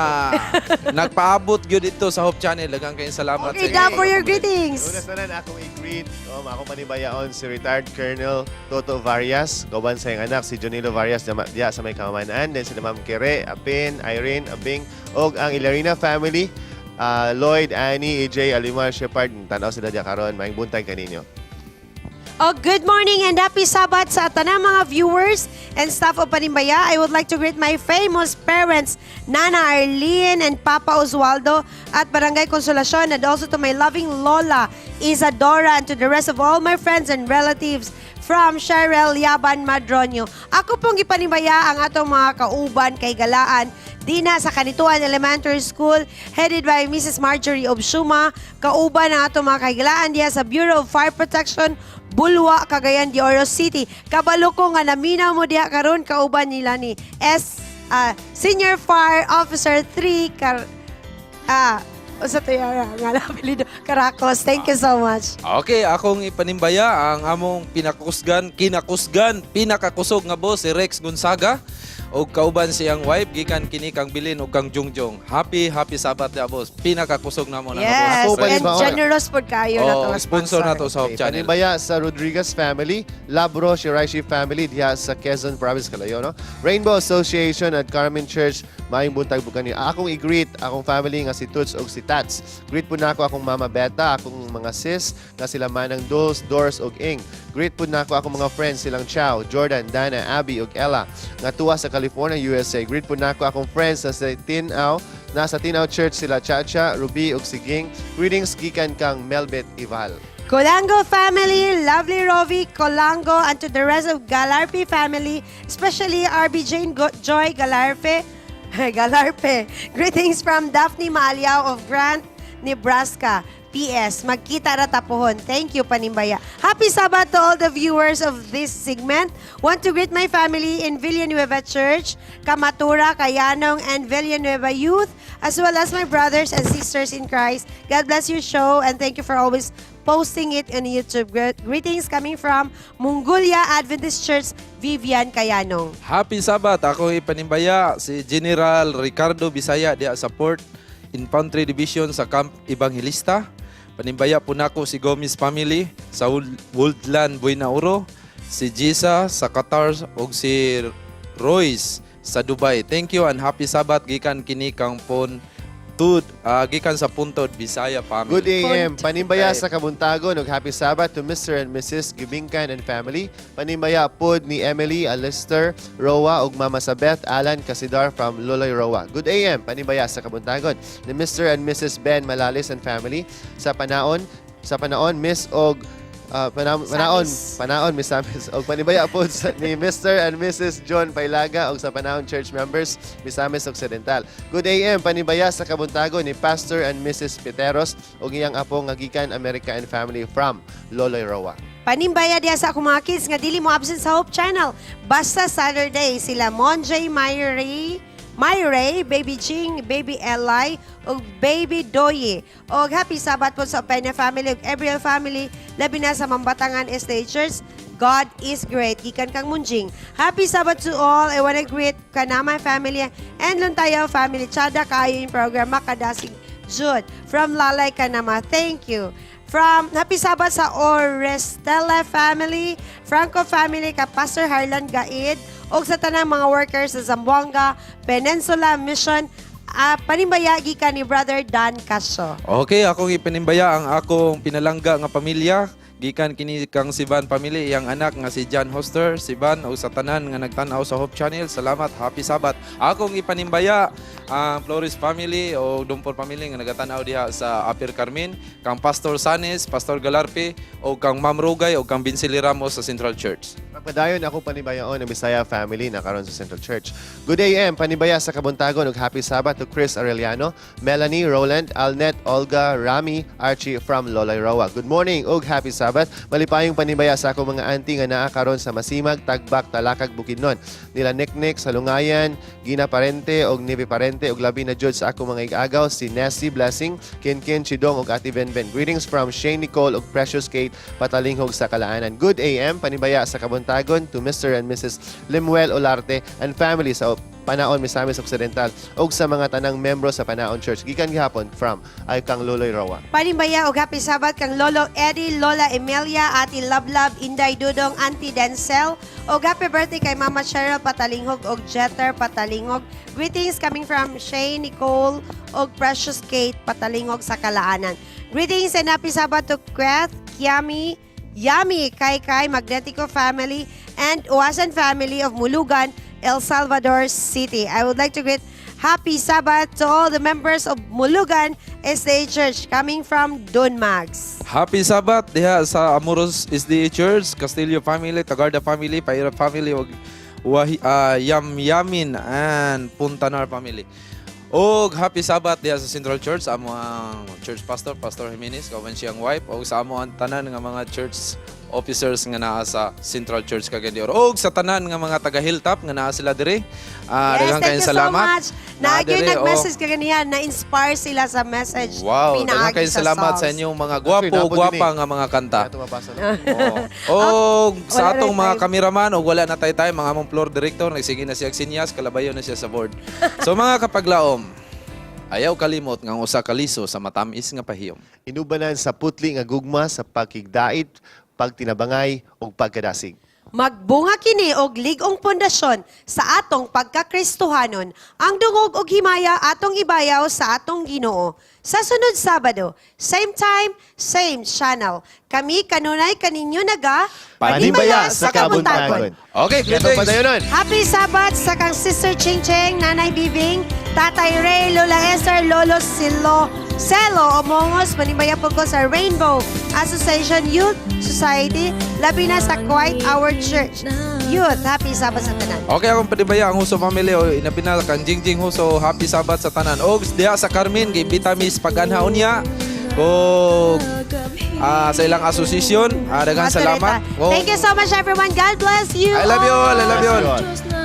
nagpaabot gyud dito sa Hope Channel. Daghang kayong salamat Okay, sa da inyong for your pag-accommodate. greetings. Una sa tanan, akong i-greet, oh, akong panibayaon si retired Colonel Toto Varias, kauban sa iyang anak si Jonilo Varias diya sa may kamamanaan, then si Ma'am Kere, Apin, Irene, Abing, og ang Ilarina family, Lloyd, Annie, AJ, Alimar, Shepard, tanaw sila diya karon, maayong buntag kaninyo. Oh, good morning and happy Sabbath sa tanang mga viewers and staff of Panimbaya. I would like to greet my famous parents, Nana Arlene and Papa Oswaldo at Barangay Consolacion, and also to my loving Lola Isadora and to the rest of all my friends and relatives from Cheryl Yaban Madronio. Ako pong ipanimbaya ang atong mga kauban kay Galaan dina sa Canitoan Elementary School headed by Mrs. Marjorie Obsuma. Kauban ang atong mga kaigalaan diha sa Bureau of Fire Protection, Bulwa, Cagayan de Oro City. Kabalo ko nga naminaw mo diha karon, kauban nila ni S Senior Fire Officer 3 Kar usa to yara nga apelyido Caracos. Thank you so much. Okay, akong ipanimbaya ang among pinakusgan, kinakusgan, pinakakusog nga boss si Rex Gonzaga. Og kauban siyang wife gikan kini kang Bilin ug kang Jungjong. Happy happy Sabbath ya, boss. Pinakakusog na mo na Yes, boss. and generous pod kayo na Oh, to. sponsor na to sa Hope Okay, Channel. Panimbaya sa Rodriguez family, Labro Shiraishi family diha sa Quezon Province, Calayo, no? Rainbow Association at Carmen Church, maayong buntag po kanyo. Akong i-greet akong family nga si Toots ug si Tats. Greet po nako akong Mama Beta, akong mga sis nga sila Manang Dulce, Doors ug Ing. Greet po nako akong mga friends silang Chow, Jordan, Dana, Abby ug Ella nga tuwa sa California, USA. Greet po nako akong friends na sa Tinaw, nasa Tinaw Church sila Chacha, Ruby ug Siging. Greetings gikan kang Melbet Ival. Colango family, lovely Rovi Colango, and to the rest of Galarpe family, especially RB Jane Joy Galarpe. Galarpe. Greetings from Daphne Maaliao of Grant, Nebraska. PS, magkita ra tapuhon. Thank you, Panimbaya. Happy Sabbath to all the viewers of this segment. Want to greet my family in Villanueva Church, Kamatura, Kayanong, and Villanueva Youth, as well as my brothers and sisters in Christ. God bless your show and thank you for always posting it on YouTube. Greetings coming from Mongolia Adventist Church, Vivian Kayanong. Happy Sabbath. Ako ipanimbaya si General Ricardo Bisaya diha sa Port Infantry Division sa Camp Evangelista. Panimbaya po nako si Gomez family sa Woodland, Buenauro, si Gisa sa Qatar ug si Royce sa Dubai. Thank you and happy Sabbath gikan kini kang Pon Tud, gikan sa Puntod Bisaya family. Good AM. Panimbaya sa Kabuntagon ug happy Sabbath to Mr. and Mrs. Gibingkan and family. Panimbaya pod ni Emily, Alistair, Roa ug Mama Sabeth, Alan Casidar from Loloy Roa. Good AM. Panimbaya sa Kabuntagon ni Mr. and Mrs. Ben Malalis and family sa panaon Miss og panaon Samis. Panaon Miss Samis og panimbaya pod ni Mr. and Mrs. John Pailaga og sa Panaon Church members Misamis Occidental. Good AM, panimbaya sa Kabuntagon ni Pastor and Mrs. Peteros og iyang apo nga gikan America and family from Loloy Roa. Panimbaya diya sa akong mga kids nga dili mo absent sa Hope Channel. Basta Saturday sila Monjay Myrie, Myray, Baby Jing, Baby Eli, ug Baby Doye. Og happy Sabbath po sa Peña family ug Ebriel family, labi na sa Mambatangan SDA Church. God is great. Gikan kang Munjing. Happy Sabbath to all. I wanna greet Kanama family and Luntayaw family. Chada kaayo yung program Makadasig Jude from Lalay Kanama. Thank you. From Happy Sabbath sa Orestela family, Franco family, ka Pastor Harlan Gaid, ug sa tanang mga workers sa Zamboanga Peninsula Mission, panimbaya gikan ni Brother Dan Casio. Okay, akong ipanimbaya ang akong pinalangga nga pamilya. Gikan kini kang Siban family, iyang anak nga si John Hoster, Siban ug sa tanan nga nagtan-aw sa Hope Channel. Salamat, happy Sabbath. Akong ipanimbaya ang Flores family o Dumpor family nga nagatan-aw diha sa Upper Carmen, kang Pastor Sanes, Pastor Galarpe o kang Ma'am Rugay o kang Vincely Ramos sa Central Church. Pagpadayon ako panibayaon ang Bisaya family na karon sa Central Church. Good AM, panibaya sa Kabuntagon ug happy Sabbath to Chris Arellano, Melanie, Roland, Alnet, Olga, Rami, Archie from Loloy Roa. Good morning ug happy Sabbath. Malipayong panibaya sa akong mga auntie nga naa karon sa Masimag, Tagbak, Talakag, Bukidnon. Nila Niknik, Salungayan, Gina Parente ug Nivi Parente ug labi na jud sa akong mga igagaw si Nessie Blessing, Kinkin Chidong ug Ate Benben. Greetings from Shane Nicole ug Precious Kate Patalinghog sa Kalaanan. Good AM, panibaya sa Kabuntagon to Mr. and Mrs. Limuel Olarte and family sa Panaon, Misamis Occidental ug sa mga tanang membro sa Panaon Church. Gikan gihapon from ay kang Loloy Roa. Panimbaya og happy Sabbath kang Lolo Eddie, Lola Emilia, Ate Lovelove, Inday Dudong, Auntie Denzel. Og happy birthday kay Mama Cheryl Patalingog og Jeter Patalingog. Greetings coming from Shay Nicole og Precious Kate Patalingog sa Kalaanan. Greetings and happy Sabbath to Kweth, Kiami, Yami, Kai Kai, Magnetico family, and Uasan family of Mulugan, El Salvador City. I would like to greet Happy Sabbath to all the members of Mulugan SDA Church coming from Dunmags. Happy Sabbath diha sa Amoros SDA Church, Castillo family, Tagarda family, Paira family ug Yam Yamin and Puntanar family. Og happy Sabbath diha sa Central Church amo ang church pastor, Pastor Jimenez, kauban siyang wife ug sa amo ang tanan nga mga church officers nga naa sa Central Church Cagayan de Oro. Og sa tanan nga mga taga Hilltop nga naa sila diri. Yes, Daghang thank kayong you salamat. so much. Naagyo Naa diri, oh. nag-message kaganihan, na-inspire sila sa message. Wow, daghan pinaagi kayong sa salamat songs. sa inyong mga gwapo, Actually, napod gwapa din eh. nga mga kanta. Ato mabasa. O sa Wala na atong mga time. kameraman og wala na tay tay mga among floor director, nagsige na siya og sinyas, kalabayo na siya sa board. So mga kapaglaom, ayaw kalimot nga ang usa ka liso sa matamis nga pahiyom. Inubanan sa putli nga gugma sa pagkigdait, pagtinabangay ug pagkadasig. Magbunga kini og lig-ong pundasyon sa atong pagkakristohanon. Ang dungog og himaya atong ibayaw sa atong Ginoo. Sa sunod Sabado, same time, same channel. Kami kanunay kaninyo naga Panimbaya sa kabuntagon. Okay, greetings. Padayonon. Happy Sabbath sa kang Sister Ching Ching, Nanay Bibing, Tatay Ray, Lola Esther, Lolo Silo, Celo Omongos, manimbaya po ko sa Rainbow Association Youth Society, labi na sa Quiet Hour Church. Youth, happy Sabbath sa tanan. Okay, akong panibaya ang Huso family o inabinal kang Jingjing Huso, happy Sabbath sa tanan. Og diha sa Carmen giimbita mi sa paganha unya. Og sa ilang asosasyon, daghang salamat. Thank you so much, everyone. God bless you. I love you all. I love you all. Bless you all.